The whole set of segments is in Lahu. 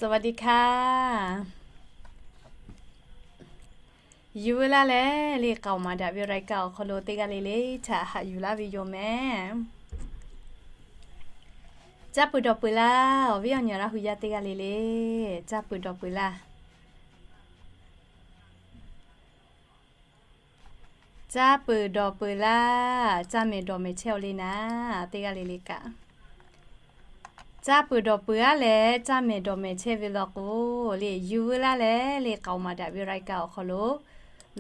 สวัสดีค่ะ Yuˬ veu laˇ leh le, k'aoˍ maˍ daꞈ ve รายการ awˬ hk'aw lo teˇ g'aˇ le le htaꞈ haꞈ yuˬ laˇ ve yoˬ mehˍ. Caˇ peuˬ dawˬ peuˬ laˇ, awˬ viˉ awˬ nyi Laˇ hu yaˇ teˇ g'aˇ le le, caˇ peuˬ dawˬ peuˬ laˇ. Caˇ peuˬ dawˬ peuˬ laˇ, caˇ mehˍ dawˬ mehˍ chehˇ-aw le naˍ, teˇ g'aˇ le le kaꞈ. Caˇ peuˬ dawˬ peuˬ-aˉ leh caˇ mehˍ dawˬ mehˍ chehˇ ve law k'o le, yuˬ veu laˇ leh le, k'aoˍ maˍ daꞈ ve รายการ awˬ hk'aw lo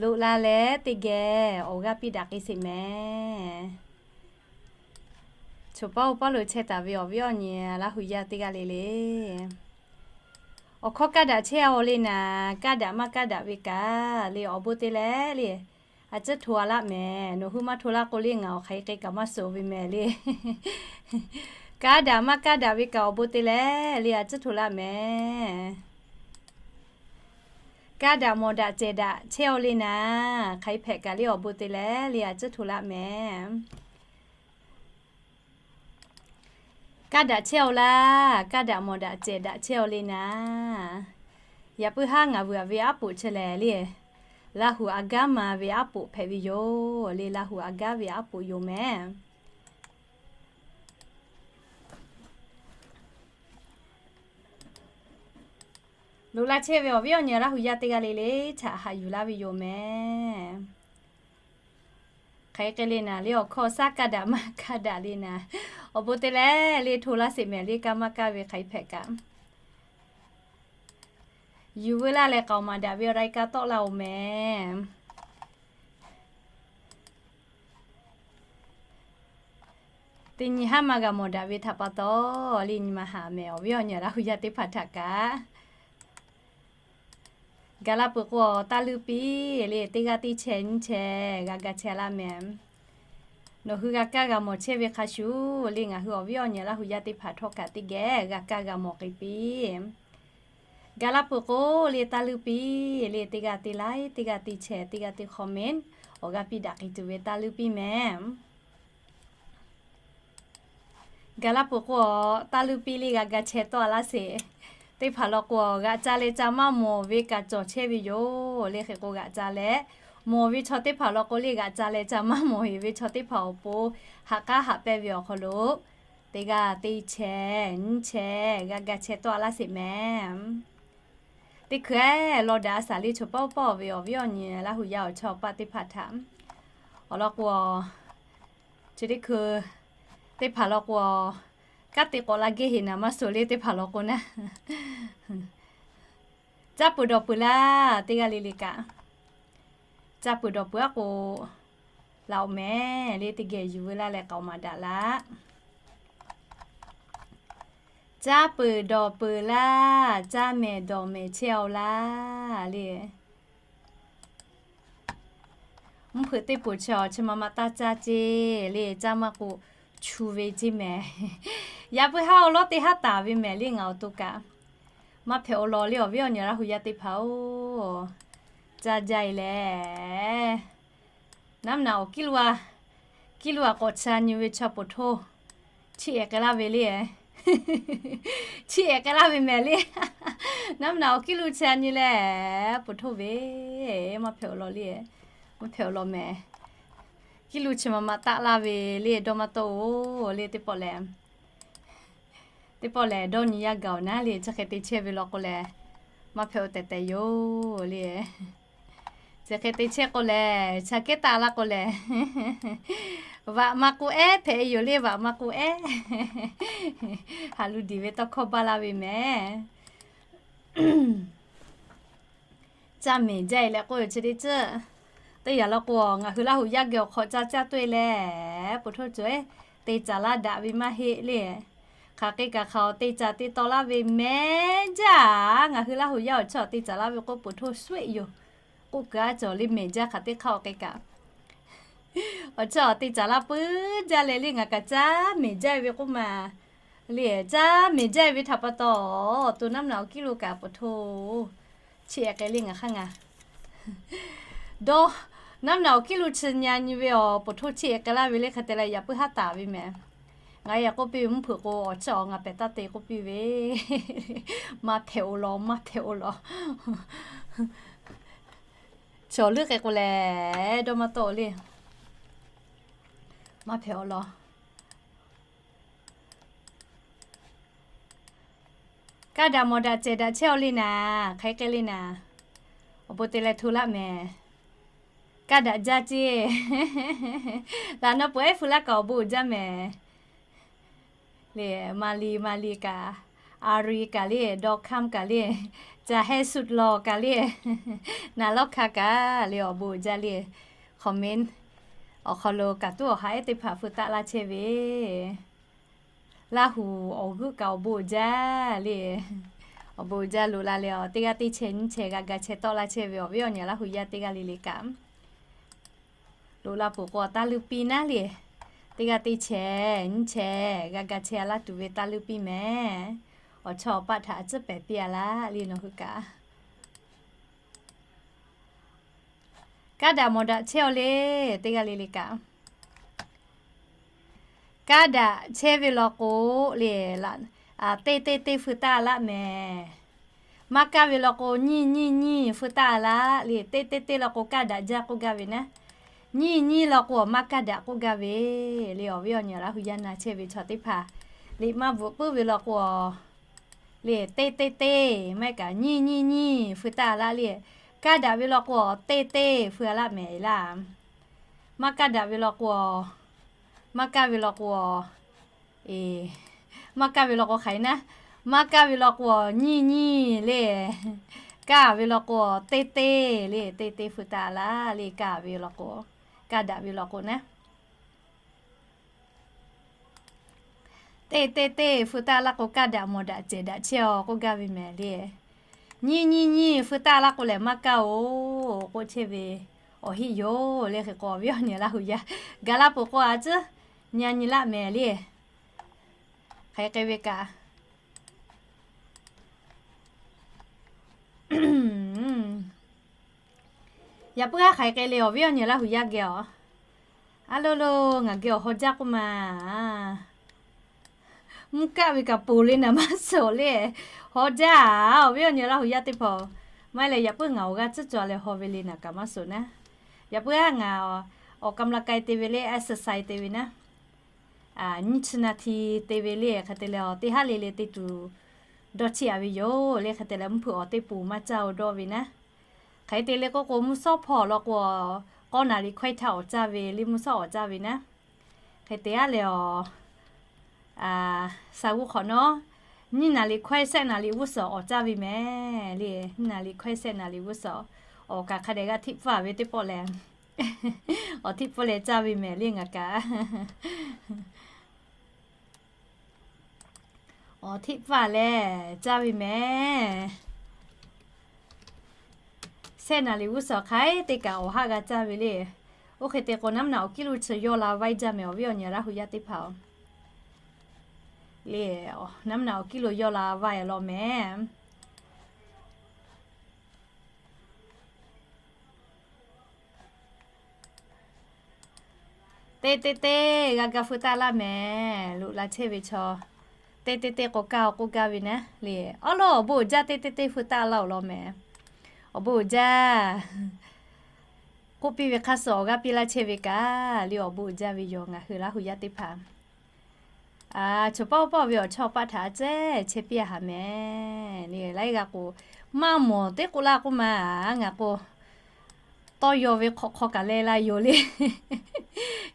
loꞈ la leh teˇ geh awˬ g'aˇ piˇ daꞈ k'ai sheˍ mehˍ. Choˬ paˉ oˇ paˉ lo chehˇ taˍ ve awˬ viˉ awˬ nyi Laˇ hu yaˇ teˇ g'aˇ le le, awˬ hkawˇ kaˇ daꞈ chehˇ-aw le naˍ, kaˇ daꞈ maˇ kaˇ daꞈ ve kaꞈ le, awˬ bon te leh le, a ciˉ hto-a laˇ mehˍ. Nawˬ hui maˇ hto laˇ k'o le, ngaˬ awˬ hk'aˬ hk'e k'ai kaꞈ maˇ suh ve mehˍ le. Kaˇ daꞈ maˇ kaˇ daꞈ ve kaꞈ awˬ bon te leh le, a ciˉ hto laˇ mehˍ. Kaˇ daꞈ mawˬ daꞈ cehˬ daꞈ chehˇ-aw le naˍ, hk'aˬ hk'e hpehꞈ kaꞈ le awˬ bon te leh le, a ciˉ hto laˇ mehˍ. Kaˇ daꞈ chehˇ-aw laˇ, kaˇ daꞈ mawˬ daꞈ cehˬ daꞈ chehˇ-aw le naˍ. Yaꞈ puiˉ haˉ ngaˬ vuiˬ-a ve aˉ poꞈ chi lehˬ le, Laˇ hu a gaˉ ma ve aˉ poꞈ hpehꞈ ve yoˬ le, Laˇ hu a gaˉ ve aˉ poꞈ yoˬ mehˍ. Loꞈ la chehˇ ve awˬ viˉ awˬ nyi Laˇ hu yaˇ teˇ g'aˇ le le htaꞈ haꞈ yuˬ laˇ ve yoˬ mehˍ. Hk'aˬ hk'e le naˍ le, awˬ hkawˇ awˬ shaˉ kaˇ daꞈ maˇ kaˇ daꞈ le naˍ, awˬ bon te leh le hto laˇ sheˍ mehˍ le, kaˇ maˇ kaˇ ve hk'aˬ hk'e hpehꞈ kaꞈ. Yuˬ veu laˇ leh k'aoˍ maˍ daꞈ ve รายการ tawˆ laˇ-oˬ mehˍ. Teˇ nyi haˉ maˇ g'a mawˬ daꞈ ve htaꞈ pa taw le, nyi ma haꞈ mehˍ awˬ viˉ awˬ nyi Laˇ hu yaˇ teˇ hpaˍ htaꞈ kaꞈ. Gaˬ la peuˬ k'o, taˇ luˇ piˇ le, teˇ g'aˇ teˇ chehˇ nyiˇ chehˇ g'a ga chehˇ laˇ mehˍ. Nawˬ hui g'a kaˇ g'a mawˬ chehˇ ve hk'a shuˍ le, ngaˬ hui awˬ viˉ awˬ nyi Laˇ hu yaˇ teˇ hpaˍ htawˇ kaꞈ teˇ geh g'a kaˇ g'a mawˬ k'ai piˇ. Gaˬ la peuˬ k'o le, taˇ luˇ piˇ le, teˇ g'aˇ teˇ laiˉ, teˇ g'aˇ teˇ chehˇ, teˇ g'aˇ teˇ comment, awˬ g'aˇ piˇ daꞈ k'ai tuˬ ve taˇ luˇ piˇ mehˍ. Gaˬ la peuˬ k'o, taˇ luˇ piˇ le, g'a ga chehˇ tawˆ-a laˇ sheˍ. Teˇ hpaˍ law k'o, g'aꞈ ca leh ca maˇ mawˬ ve kaꞈ cawˬ chehˇ ve yoˬ le. Hk'e k'o, g'aꞈ ca leh mawˬ ve chaw teˇ hpaˍ law k'o le, g'aꞈ ca leh ca maˇ mawˬ heˍ ve chaw teˇ hpaˍ awˬ pon haꞈ k'aˉ haꞈ pehnˇ ve awˬ hk'aw lo, teˇ g'aˇ teˇ chehˇ nyiˇ chehˇ g'a ga chehˇ tawˆ-a laˇ sheˍ mehˍ. Teˇ hkui-eˬ law daꞈ a shaˍ le, choˬ paˉ oˇ paˉ ve awˬ viˉ awˬ nyi Laˇ hu yaˇ awˬ chawˇ awˬ paˆ teˇ hpaˍ htaꞈ awˬ lawn k'o, chi teˇ hkui teˇ hpaˍ law k'o, kanˉ te k'awꞈ la gehˇ heˍ naˍ maˇ suh le, teˇ hpaˍ law k'o naˉ. Caˇ peuˬ dawˬ peuˬ laˇ, teˇ g'aˇ le le kaꞈ. Caˇ peuˬ dawˬ peuˬ-aˉ k'o, laˬ-oꞈ mehˍ le, teˇ geh yuˬ veu laˇ leh k'aoˍ maˍ daꞈ laˇ. Caˇ peuˬ dawˬ peuˬ laˇ, caˇ mehˍ dawˬ mehˍ chehˇ-aw laˇ le. Mvuhˇ hpeuꞈ teˇ poˬ chi awˬ chi ma ma taˇ caˇ ceˇ le, caˇ maˇ k'o chu ve ceˇ mehˍ. Yaꞈ puiˉ haˉ awˬ lawˉ teˇ haˉ taˍ ve mehˍ le, ngaˬ awˬ to kaꞈ. Maˇ hpehꞈ awˬ lawn le, awˬ viˉ awˬ nyi Laˇ hu yaˇ teˇ hpaˍ-oˬ, caˇ jaˇ-e lehˬ. Naˉ mvuhˇ naꞈ awˬ kiˉ lo a, kiˉ lo a k'awꞈ chi a nyi ve chaw poˬ htoˇ, chiˇ ehˍ k'ai laˇ ve le. Chiˇ ehˍ k'ai laˇ ve mehˍ le. Naˉ mvuhˇ naꞈ awˬ kiˉ lo chi a nyi leh, poˬ htoˇ ve, maˇ hpehꞈ awˬ lawn le. Maˇ hpehꞈ awˬ lawn mehˍ. Kiˉ lo chi ma ma taˆ laˇ ve le, dawˇ maˇ tawˆ-oˬ le, teˇ pawˆ lehˬ. Teˇ pawˆ lehˬ, dawˇ nyi yaˇ gaˬ-oˬ naˉ le, chi hk'e te chehˇ ve law k'o lehˬ, maˇ hpehꞈ-oˬ tehꞈ tehꞈ yoˬ le. Chi hk'e te chehˇ k'o lehˬ, chi kehˉ taˆ laˇ k'o lehˬ, vaꞈ ma k'o ehˉ hpehꞈ yoˬ le, vaꞈ ma k'o ehˉ. Haꞈ lu diˬ ve tawˇ hkawˇ baˇ laˇ ve mehˍ. Caˇ mehˍ jaˇ-e leh k'oˆ ve chi teˇ ceuˬ, teˇ yanˇ law k'o, ngaˬ hui Laˇ hu yaˇ geh awˬ hk'awꞈ caˇ caˇ toˆ-e leh, poˬ htoˇ cawˬ-e, te caˍ laˇ daꞈ ve maˇ heˆ le. Hk'aˬ hk'e kaꞈ hk'aˬ awˬ te caˍ te taw laˇ ve mehˍ jaˇ. Ngaˬ hui Laˇ hu yaˇ awˬ chawˇ awˬ te caˍ laˇ ve k'oˆ poˬ htoˇ sweˆ yoˬ. K'oˆ kuiˬ aˉ cawˬ le, mehˍ jaˇ hk'aˬ teˇ hk'aˇ awˬ hk'e kaꞈ, awˬ chawˇ awˬ te caˍ laˇ puiˉ jaˇ leh le, ngaˬ kaꞈ caˇ mehˍ jaˇ ve k'oˆ ma le, caˇ mehˍ jaˇ ve htaꞈ pa taw, awˬ to naˉ mvuhˇ naꞈ awˬ kiˉ lo kaꞈ poˬ htoˇ chiˇ ehˍ k'ai le ngaˬ hk'aˇ ngaˬ. Dawˇ, naˉ mvuhˇ naꞈ awˬ kiˉ lo chi nyi a nyi ve awˬ poˬ htoˇ chiˇ ehˍ k'ai laˇ ve le, hk'e te leh yaꞈ puiˉ haˉ taˍ ve mehˍ. Ngaˬ yaꞈ k'oˆ piˇ ve, mvuhˇ hpeuꞈ k'o awˬ chiˇ awˬ ngaˬ pehˬ taˇ te k'oˆ piˇ ve. Maˇ hpehꞈ-oˬ law, maˇ hpehꞈ-oˬ law. Chaw leuˉ k'ai k'o lehˬ, dawˇ maˇ tawˆ le. Maˇ hpehꞈ-oˬ law. Kaˇ daꞈ mawˬ daꞈ cehˬ daꞈ chehˇ-aw le naˍ, hk'aˬ hk'e le naˍ. Awˬ bon te leh hto laˇ mehˍ. Kaˇ daꞈ jaˇ ceˇ. Laꞈ naw peuˬ ehˉ feu laˇ kaꞈ awˬ bon uiˍ jaˇ mehˍ. Le, Maˍ liˍ, Maˍ liˍ kaꞈ, Aˍriˍ kaꞈ le, Dawˇ hkaˇ kaꞈ le, Caˬ heh suhˍ lawˬ kaꞈ le, Naˍ lawˇ hka kaꞈ le, awˬ bon uiˍ jaˇ le. Comment awˬ hk'aw lo kaꞈ tuˉ awˬ ha ehˉ teˇ hpaˍ feu taˆ laˇ chehˇ ve. Laˇ huˍ awˬ g'euˆ kaꞈ awˬ bon uiˍ jaˇ le. Awˬ bon uiˍ jaˇ loꞈ la leh, teˇ g'aˇ teˇ chehˇ nyiˇ chehˇ g'a ga chehˇ tawˆ laˇ chehˇ ve awˬ viˉ awˬ nyi Laˇ huˍ yaˇ teˇ g'aˇ le le kaꞈ, loꞈ la peuˬ k'o taˇ luˇ piˇ naˉ le. Teˇ g'aˇ teˇ chehˇ nyiˇ chehˇ g'a ga chehˇ a laˇ tuˬ ve taˇ luˇ piˇ mehˍ. Awˬ chawˇ awˬ paˆ htaꞈ a tcuhˉ pehˍ piˇ a laˇ le nawˬ hui kaꞈ. Kaˇ daꞈ mawˬ daꞈ chehˇ-aw le, teˇ g'aˇ le le kaꞈ. Kaˇ daꞈ chehˇ ve law k'o le, teˇ teˇ teˇ feu taˆ laˇ mehˍ. Maˇ kaˇ ve law k'o nyiˇ nyiˇ nyiˇ feu taˆ laˇ le, teˇ teˇ teˇ law k'o kaˇ daꞈ jaˇ k'oˆ gaˇ ve naˉ. Nyiˇ nyiˇ law k'o maˇ kaˇ daꞈ k'oˆ gaˇ ve le. Awˬ viˉ awˬ nyi Laˇ huˍ yaˇ na chehˇ ve chaw teˇ hpaˍ, liꞈ maˇ bvuhꞈ puiˉ ve law k'o le, teˇ teˇ teˇ maˇ heˆ kaꞈ nyiˇ nyiˇ nyiˇ feu taˆ laˇ le. Kaˇ daꞈ ve law k'o teˇ teˇ feu laˇ mehˍ laˇ. Maˇ kaˇ daꞈ ve law k'o, maˇ kaˇ ve law k'o, maˇ kaˇ ve law k'o hk'aˬ hk'e naˉ, maˇ kaˇ ve law k'o nyiˇ nyiˇ le. Kaˇ ve law k'o teˇ teˇ le, teˇ teˇ feu taˆ laˇ le. Kaˇ ve law k'o, kaˇ daꞈ ve law k'o naˉ, teˇ teˇ teˇ feu taˆ laˇ k'o kaˇ daꞈ mawˬ daꞈ cehˬ daꞈ chehˇ-aw k'oˆ gaˇ ve mehˍ le. Nyiˇ nyiˇ nyiˇ feu taˆ laˇ k'o lehˬ maˇ kaˇ-oˬ k'oˆ chehˇ ve awˬ heˆ yoˬ le. Hk'e k'o awˬ viˉ awˬ nyi Laˇ huˍ yaˇ gaˬ la peuˬ k'o a tcuhˉ nyi nyi laˇ mehˍ le. Hk'aˬ hk'e ve kaꞈ yaꞈ puiˉ haˉ hk'aˬ hk'e le awˬ viˉ awˬ nyi Laˇ huˍ yaˇ geh-aˬ. A lo lo, ngaˬ geh awˬ haw jaˇ k'oˆ ma. Mvuhˇ kaˆ ve kaꞈ ponˬ le naˍ maˇ suhˍ le. Haw jaˇ, awˬ viˉ awˬ nyi Laˇ huˍ yaˇ teˇ hpaˍ. Maˇ heˆ leh yaꞈ puiˉ ngaˬ awˬ g'aˇ tcuhˉ cawˬ leh haw ve le naˍ kaꞈ maˇ suhˍ naˉ. Yaꞈ puiˉ haˉ ngaˬ awˬ ออกกำลังกาย te ve le, exercise te ve naˉ. Nyiˇ chi naˍ tiˍ te ve le hk'e te leh, teˇ haˉ le le te tuˬ dawˇ chiˇ a ve yoˬ le. Hk'e te leh mvuhˇ hpeuꞈ awˬ teˇ poˍ maˇ caˇ-oˬ dawˇ ve naˉ. Hk'e te le k'oˆ k'o mvuhˇ shawˉ hpawˇ law k'o, k'awˇ naˍ riˍ hkawehˇ htaˇ awˬ caˇ ve le, mvuhˇ shawˉ awˬ caˇ ve naˉ. Hk'e te a leh awˬ, saˍ g'uˇ hk'awꞈ nawˉ, nyiˇ naˍ riˍ hkawehˇ shehˆ naˍ riˍ g'uˇ suhˍ awˬ caˇ ve mehˍ le. Nyiˇ naˍ riˍ hkawehˇ shehˆ naˍ riˍ g'uˇ suhˍ awˬ kaꞈ hk'a dehꞈ g'a htiˆ pfuhˇ ve teˇ pawˆ lehˬ, awˬ htiˆ pfuhˇ leh caˇ ve mehˍ le ngaˬ kaꞈ. Awˬ htiˆ pfuhˇ leh caˇ ve mehˍ. Shehˆ naˍ riˍ g'uˇ suhˍ hk'aˬ hk'e te kaꞈ awˬ haˆ g'a caˇ ve le. Oˇ hk'e te k'o naˉ naˍ awˬ kiˇ lo chi yawˇ la vaiˇ jaˇ mehˍ awˬ viˉ awˬ nyi Laˇ huˍ yaˇ teˇ hpaˍ-oˬ. Le, naˉ naˍ awˬ kiˇ lo yawˇ la vaiˇ law mehˍ. Teˇ teˇ teˇ g'a ga feu taˆ laˇ mehˍ. Loꞈ la chehˇ ve chaw, teˇ teˇ teˇ k'o kaˇ-oˬ k'oˆ gaˇ ve naˉ le. Awˉ lawˉ awˬ bon uiˍ jaˇ teˇ teˇ teˇ feu taˆ laˇ-oˬ law mehˍ. Awˬ bon uiˍ jaˇ. K'oˆ piˇ ve hk'aˇ suh awˬ g'aˇ piˇ laˇ chehˇ ve kaꞈ le awˬ bon uiˍ jaˇ ve yoˬ ngaˬ hui Laˇ huˍ yaˇ teˇ hpaˍ. Choˬ pawˆ pawˆ ve awˬ chawˇ paˆ htaꞈ a cehˉ chehˇ piˇ a haꞈ mehˍ le. Laiˉ g'aˇ k'o, maˇ mawˬ teˇ k'oˆ laˇ k'oˆ ma, ngaˬ k'o tawˇ yaw ve hk'awꞈ hk'aw kaꞈ leh la yoˬ le.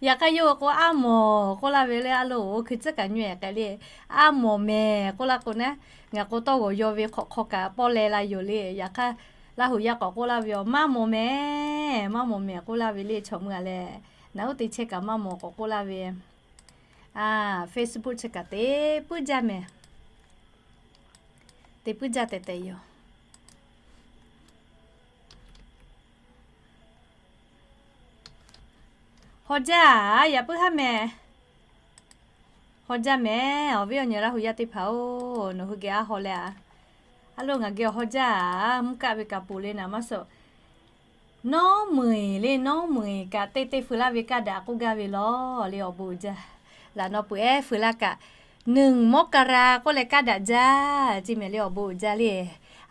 Yaꞈ hk'aˇ yawˇ hui k'o aˉ mawˬ k'oˆ laˇ ve le, a loˬ, oˇ hkui tcuhˉ kaꞈ nyi-e k'ai le, aˉ mawˬ mehˍ k'oˆ laˇ k'o naˉ, ngaˬ k'o tawˇ g'awˬ yaw ve hk'awꞈ hk'aw kaꞈ pawˇ leh la yoˬ le. Yaꞈ hk'aˇ Laˇ huˍ yaˇ k'awꞈ k'oˆ laˇ ve, maˇ mawˬ mehˍ, maˇ mawˬ mehˍ k'oˆ laˇ ve le. Chaw meuˇ a leh, naˬ uˉ te chehˇ kaꞈ maˇ mawˬ k'awꞈ k'oˆ laˇ ve. Facebook chi kaꞈ te puiˉ jaˇ mehˍ. Te puiˉ jaˇ tehꞈ tehꞈ yoˬ. Haw jaˇ, yaꞈ puiˉ haˉ mehˍ. Haw jaˇ mehˍ. Awˬ viˉ awˬ nyi Laˇ huˍ yaˇ teˇ hpaˍ-oˬ, nawˬ hui geh aˉ haw leh a, a loˬ, ngaˬ geh awˬ haw jaˇ. Mvuhˇ kaˆ ve kaꞈ ponˬ le naˍ maˇ suhˍ. Nawˉ meuˍ eˬ le, nawˉ meuˍ eˬ kaꞈ teˇ teˇ feu laˇ ve kaˇ daꞈ k'oˆ gaˇ ve law le, awˬ bon uiˍ jaˇ. Laꞈ naw peuˬ ehˉ feu laˇ kaꞈ, หนึ่งมกรา k'oˆ leh kaˇ daꞈ jaˇ ceˇ mehˍ le, awˬ bon uiˍ jaˇ le.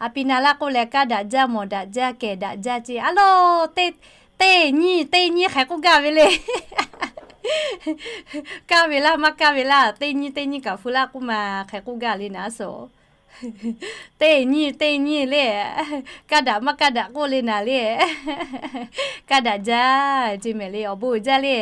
A pi na laˇ k'oˆ leh kaˇ daꞈ jaˇ, mawˬ daꞈ jaˇ, kehˬ daꞈ jaˇ ceˇ. A loˬ, teˇ nyiˇ teˇ nyiˇ hk'e k'oˆ gaˇ ve le. Kaˇ ve laˇ maˇ kaˇ ve laˇ, teˇ nyiˇ teˇ nyiˇ kaꞈ feu laˇ k'oˆ ma hk'e k'oˆ gaˇ le naˍ a shoˍ. Teˇ nyiˇ teˇ nyiˇ le, kaˇ daꞈ maˇ kaˇ daꞈ k'oˆ le naˍ le. Kaˇ daꞈ jaˇ ceˇ mehˍ le, awˬ bon uiˍ jaˇ le.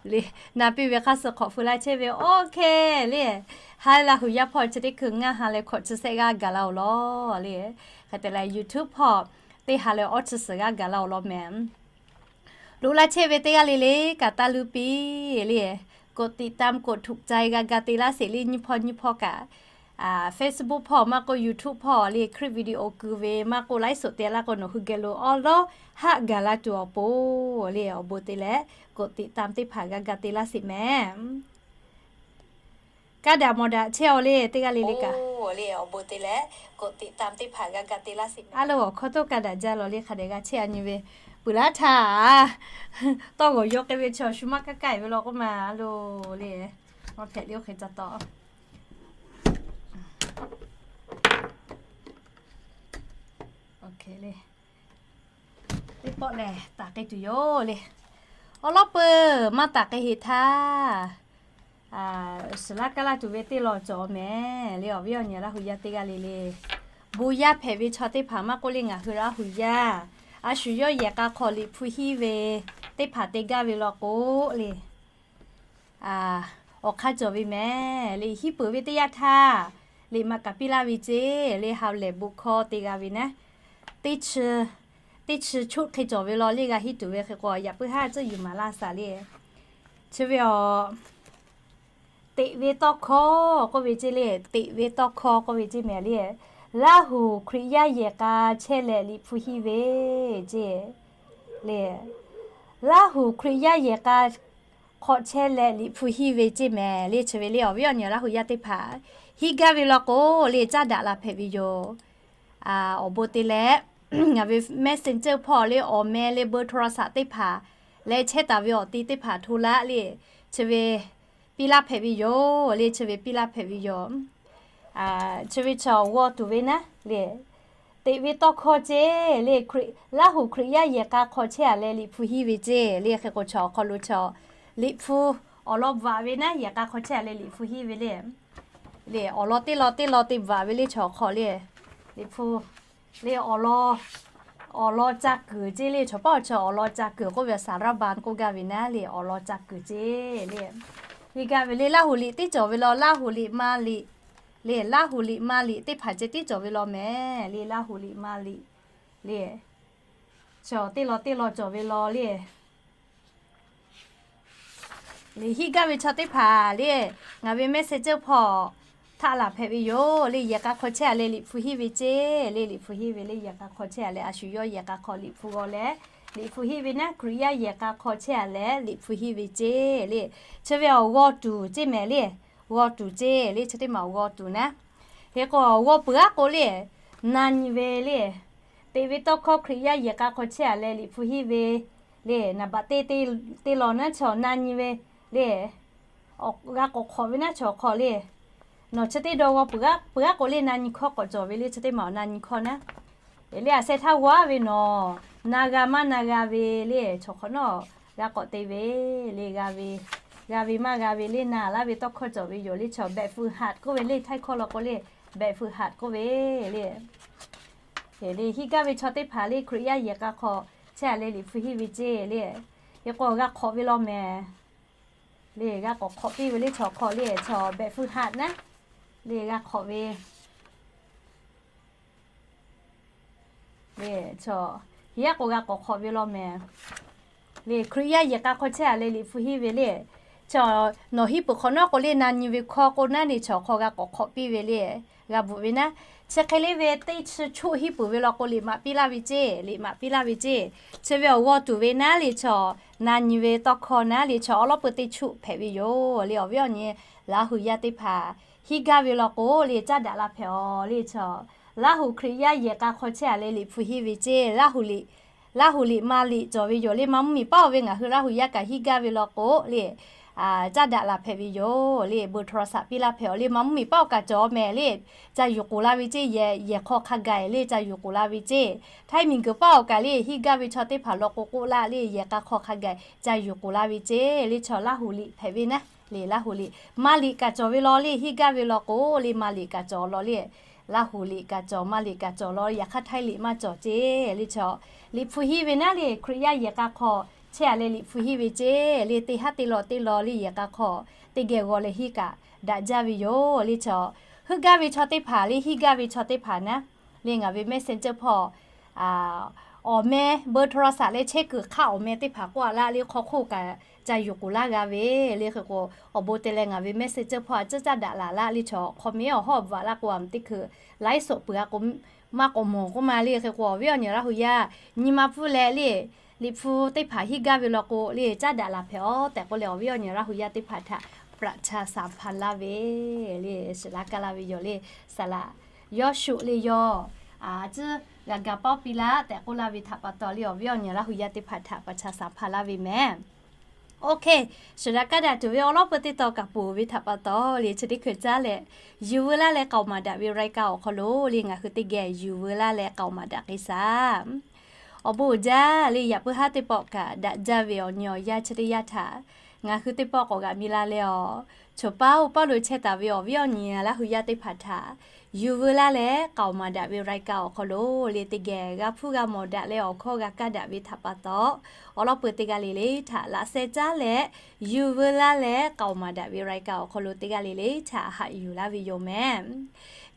Le, na piˇ ve hk'aˇ suh hk'awꞈ feu laˇ chehˇ ve, OK le. Ha Laˇ hu yaˇ hpawˇ chi teˇ hkui ngaˇ ha leh hkawꞈ chi sehˆ g'aˇ gaˬ la-oˬ law le. Hk'e te leh YouTube hpawˇ teˇ ha leh awˇ chi suhˍ g'aˇ gaˬ la-oˬ law mehˍ. Loꞈ laˇ chehˇ ve teˇ g'aˇ le le kaꞈ taˇ luˇ piˇ le. กดติดตาม กดถูกใจ g'a ga te laˇ sheˍ le, nyiˇ hpawˇ nyiˇ hpawˇ kaꞈ. Facebook hpawˇ maˇ k'oˆ YouTube hpawˇ le คลิปวิดีโอ keu ve maˇ k'oˆ ไลฟ์สด te laˇ k'o nawˬ hui geh lo awˉ lawˉ haˆ gaˬ la tuˬ awˬ pon le, awˬ bon te leh กดติดตาม teˇ hpaˍ g'a ga te laˇ sheˍ mehˍ. Kaˇ daꞈ mawˬ daꞈ chehˇ-aw le teˇ g'aˇ le le kaꞈ. A loˬ, awˬ hkawˇ toˇ kaˇ daꞈ jaˇ law le, hk'a dehꞈ g'a chehˇ a nyi ve. Peuˬ laˇ htaˇ, tawˇ g'awˬ yaw k'ai ve chaw shu maˇ kaˇ kaˇ-e ve law k'oˆ ma a loˬ le. Maˇ hpehꞈ le oˇ hk'e ca taw. Teˇ pawˆ lehˬ taˍ k'ai tuˬ yoˬ le. Awˬ lawn peuˬ maˇ taˍ k'ai heˆ htaˇ, suhˍ laˇ kaˇ laˇ tuˬ ve teˇ lawn cawˬ mehˍ le. Awˬ viˉ awˬ nyi Laˇ hu yaˇ teˇ g'aˇ le le, bon yaˇ hpehꞈ ve chaw teˇ hpaˍ maˇ k'oˆ le, ngaˬ hui Laˇ hu yaˇ a shu yawˇ yehˬ k'a hk'aw liꞈ hpu hiˉ ve teˇ hpaˍ te gaˇ ve law k'o le, awˬ hk'aˇ cawˬ ve mehˍ le. Hiˉ peuˬ ve teˇ yanˇ htaˇ, liꞈ maꞈ kaꞈ piˇ laˇ ve ceˇ le. Haꞈ lehˬ bon hkawˇ te g'a ve naˉ, teˇ chi, teˇ chi ชุด hk'e cawˬ ve law le. G'a hiˉ tuˬ ve hk'e k'o yaꞈ puiˉ haˉ tcuhˉ yuˬ maˍ laˇ shaˍ le. Chi ve awˬ teꞈ ve tawˇ hkawˇ k'oˆ ve ceˇ le. Teꞈ ve tawˇ hkawˇ k'oˆ ve ceˇ mehˍ le. Laˇ hu Hkriꞈ yaˇ yehˬ k'a chehˇ leh liꞈ hpu hiˉ ve ceˇ le. Laˇ hu Hkriꞈ yaˇ yehˬ k'a hk'aw chehˇ leh liꞈ hpu hiˉ ve ceˇ mehˍ le. Chi ve le awˬ viˉ awˬ nyi Laˇ hu yaˇ teˇ hpaˍ hiˉ gaˇ ve law k'o le, caˇ daꞈ la hpehꞈ ve yoˬ. Awˬ bon te leh, ngaˬ ve Messenger hpawˇ le awˬ meh le เบอร์โทรศัพท์ teˇ hpaˍ leh chehˇ taˍ ve awˬ ti teˇ hpaˍ hto laˇ le. Chi ve piˇ laˇ hpehꞈ ve yoˬ le. Chi ve piˇ laˇ hpehꞈ ve yoˬ. Chi ve chaw g'aw tuˬ ve naˉ le, teꞈ ve tawˇ hkawˇ ceˇ le. Laˇ hu Hkriꞈ yaˇ yehˬ k'a hk'aw chehˇ-a leh liꞈ hpu hiˉ ve ceˇ le. Hk'e k'o chaw awˬ hk'aw lo chaw liꞈ hpu awˬ lawn bvuhꞈ ve naˉ, yehˬ k'a hk'aw chehˇ-a leh liꞈ hpu hiˉ ve le. Le awˬ lawn teˇ lawn teˇ lawn te bvuhꞈ ve le chaw awˬ hk'aw le. Liꞈ hpu le awˬ lawn, awˬ lawn ca kuiˬ ceˇ le. Chaw paˉ awˬ chaw awˬ lawn ca kuiˬ k'oˆ ve สารบัญ k'oˆ gaˇ ve naˉ le, awˬ lawn ca kuiˬ ceˇ le. Hiˉ gaˇ ve le Laˇ hu liꞈ teˇ cawˬ ve law, Laˇ hu liꞈ ma liꞈ le, Laˇ hu liꞈ ma liꞈ teˇ hpaˍ ceh tiˉ cawˬ ve law mehˍ le. Laˇ hu liꞈ ma liꞈ le, chaw teˇ lawn teˇ lawn cawˬ ve law le. Le hiˉ gaˇ ve chaw teˇ hpaˍ le, ngaˬ ve Messenger hpawˇ htaꞈ laˬ hpehꞈ ve yoˬ le. Yehˬ k'a hk'aw chehˇ-a leh liꞈ hpu hiˉ ve ceˇ le. Liꞈ hpu hiˉ ve le, yehˬ k'a hk'aw chehˇ-a leh a shu yawˇ yehˬ k'a hk'aw liꞈ hpu g'aw leh liꞈ hpu hiˉ ve naˉ, Hkriꞈ yaˇ yehˬ k'a hk'aw chehˇ-a leh liꞈ hpu hiˉ ve ceˇ le. Chi ve awˬ g'aw tuˬ ceˇ mehˍ le. G'aw tuˬ ceˇ le, chi teˇ maˬ awˬ g'aw tuˬ naˉ. Hk'e k'o awˬ g'aw peuˬ aˉ k'o le, na nyi ve le, teꞈ ve tawˇ hkawˇ Hkriꞈ yaˇ yehˬ k'a hk'aw chehˇ-a leh liꞈ hpu hiˉ ve le, naˍ baꞈ teˇ teˇ lawn naˉ chaw na nyi ve le, g'a k'awꞈ hk'awꞈ ve naˉ chaw hk'aw le. Nawˬ chi teˇ dawˇ g'aw peuˬ aˉ k'o le, na nyi hkawˇ k'awꞈ cawˬ ve le. Chi teˇ maˬ awˬ na nyi hkawˇ naˉ. Le a sheh htaˇ g'aw aˉ ve nawˬ na g'a maˇ na g'a ve le, chaw hk'awꞈ nawˉ g'a k'awꞈ te ve le. G'a ve, g'a ve maˇ g'a ve le, na laˇ ve tawˇ hkawˇ cawˬ ve yoˬ le. Chaw แบบฝึกหัด k'oˆ ve le, htaiˇ hkawˇ law k'o le, แบบฝึกหัด k'oˆ ve le. Le hiˉ gaˇ ve chaw teˇ hpaˍ le Hkriꞈ yaˇ yehˬ k'a hk'aw chehˇ-a leh liꞈ hpu hiˉ ve ceˇ le. Hk'e k'o g'a hk'awꞈ ve law mehˍ. Le g'a k'awꞈ hk'awꞈ piˇ ve le chaw hk'aw le, chaw แบบฝึกหัด naˉ. Le g'a hk'awꞈ ve le, chaw hiˉ aˉ k'o g'a k'awꞈ hk'awꞈ ve law mehˍ. Le Hkriꞈ yaˇ yehˬ k'a hk'aw chehˇ-a leh liꞈ hpu hiˉ ve le. Chaw nawˬ hiˉ peuˬ hk'awꞈ nawˉ k'o le, na nyi ve hkawˇ k'o naˉ, le chaw hk'aw g'a k'awꞈ hk'awꞈ piˇ ve le. G'a bvuhꞈ ve naˉ, chi hk'e le ve teˇ chi ชุด hiˉ peuˬ ve law k'o liꞈ maꞈ piˇ laˇ ve ceˇ, liꞈ maꞈ piˇ laˇ ve ceˇ. Chi ve awˬ g'aw tuˬ ve naˉ le chaw, na nyi ve tawˇ hkawˇ naˉ le chaw awˉ lawˉ peu teˇ ชุด hpehꞈ ve yoˬ le. Awˬ viˉ awˬ nyi Laˇ hu yaˇ teˇ hpaˍ hiˉ gaˇ ve law k'o le, caˇ daꞈ la hpehꞈ-aw le. Chaw Laˇ hu Hkriꞈ yaˇ yehˬ k'a hk'aw chehˇ-a leh liꞈ hpu hiˉ ve ceˇ. Laˇ hu liꞈ, Laˇ hu liꞈ ma liꞈ cawˬ ve yoˬ le. Maˇ mvuhˇ miˬ paˉ-oˬ ve ngaˬ hui Laˇ hu yaˇ kaꞈ hiˉ gaˇ ve law k'o le, caˇ daꞈ laˬ hpehꞈ ve yoˬ le. เบอร์โทรศัพท์ piˇ laˇ hpehꞈ-aˬ le. Maˇ mvuhˇmiˬ paˇ awˬ kaꞈ cawˬ mehˍ le, ca yuˬ k'oˍ la ve ceˇ. Yehˬ hk'aw hk'a gaˬ le ca yuˬ k'oˍ la ve ceˇ. Htaiˇ miˬguiˬ paˇ awˬ kaꞈ le hiˆ gaˇ ve chaw teˇ hpaˍ law k'o k'oˆ laˇ le, yehˬ k'a hk'aw hk'a gaˬ ca yuˬ k'oˍ la ve ceˇ. Le chaw Laˇ huˍ liꞈ hpehꞈ ve naˉ le, Laˇ huˍ liꞈ, Maˇ liꞈ kaꞈ cawˬ ve law le, hiˆ gaˇ ve law k'o le Maˇ liꞈ kaꞈ cawˬ law le. Laˇ huˍ liꞈ kaꞈ cawˬ, Maˇ liꞈ kaꞈ cawˬ law, yaꞈ hk'aˇ Htaiˇ liꞈ maˇ cawˬ ceˇ. Le chaw liꞈ hpu hiˆ ve naˉ le, Hkriꞈ yaˇ yehˬ k'a hk'aw chehˇ-a leh liꞈ hpu hiˆ ve ceˇ. Le teˇ haˉ teˇ law teˇ law le yehˬ k'a hk'aw teˇ geh g'aw leh hiˆ kaꞈ daꞈ jaˇ ve yoˬ. Le chaw heuˆ gaˇ ve chaw teˇ hpaˍ le, hiˆ gaˇ ve chaw teˇ hpaˍ naˉ le, ngaˬ ve messenger hpawˇ awˬ meh เบอร์โทรศัพท์ leh chehˇ kuiˬ hk'aˇ awˬ meh teˇ hpaˍ k'oˆ-a laˇ le, hk'aw hk'oˆ kaꞈ ca yuˬ k'oˍ laˇ g'a ve le. Hk'e k'o, awˬ bon te leh ngaˬ ve messenger hpawˇ a ciˉ caˇ daꞈ laˬ laˇ le. Chaw hk'aw meh awˬ hawˉ bvuhꞈ laˇ k'o, a meh teˇ hkui ไลฟ์สด peuˬ-a k'o, maˇ k'awꞈ mawˬ k'oˆ ma le. Hk'e k'o, awˬ viˉ awˬ nyi Laˇ huˍ yaˇ nyi ma pfuhˇ leh le, liꞈ hpu teˇ hpaˍ hiˆ gaˇ ve law k'o le caˇ daꞈ laˬ hpehꞈ-aˬ tehꞈ k'oˆ leh, awˬ viˉ awˬ nyi Laˇ huˍ yaˇ teˇ hpaˍ htaꞈ ประชาสัมพันธ์ laˇ ve le, shiˍ laˇ kaˇ laˇ ve yoˬ le. Saˍ laꞈ yawˇ shuˍ le yawˇ a ciˉ g'a ga pawˆ piˇ laˇ tehꞈ k'oˆ laˇ ve htaꞈ pa taw le, awˬ viˉ awˬ nyi Laˇ huˍ yaˇ teˇ hpaˍ htaꞈ ประชาสัมพันธ์ laˇ ve mehˍ. Oˇ hk'e, shiˍ laˇ kaˇ daꞈ tuˬ ve awˬ lawn peu teˇ taw kaꞈ poˬ ve htaꞈ pa taw le, chi teˇ hkui caˉ leh, yuˬ veu laˇ leh k'aoˍ maˍ daꞈ ve รายการ awˬ hk'aw lo le ngaˬ hui teˇ geh yuˬ veu laˇ leh k'aoˍ maˍ daꞈ k'ai shaˍ. Awˬ bon uiˍ jaˇ le, yaꞈ puiˉ haˉ teˇ pawˆ kaꞈ daꞈ jaˇ ve awˬ nyi awˬ yanˇ chi teˇ yanˇ htaꞈ ngaˬ hui teˇ pawˆ k'awꞈ g'aꞈ mi la leh-aˬ, choˬ paˇ oˇ paˇ lo chehˇ taˍ ve awˬ viˉ awˬ nyi Laˇ huˍ yaˇ teˇ hpaˍ htaꞈ yuˬ veu laˇ leh k'aoˍ maˍ daꞈ ve รายการ awˬ hk'aw lo le teˇ geh g'a hpuˇ g'a mawˬ daꞈ leh awˬ hkawˇ g'a kaˇ daꞈ ve htaꞈ pa taw, awˬ lawn peu teˇ g'aˇ le le htaꞈ laꞈ sheh caˉ leh yuˬ veu laˇ leh k'aoˍ maˍ daꞈ ve รายการ awˬ hk'aw lo teˇ g'aˇ le le htaꞈ haꞈ yuˬ laˇ ve yoˬ mehˍ.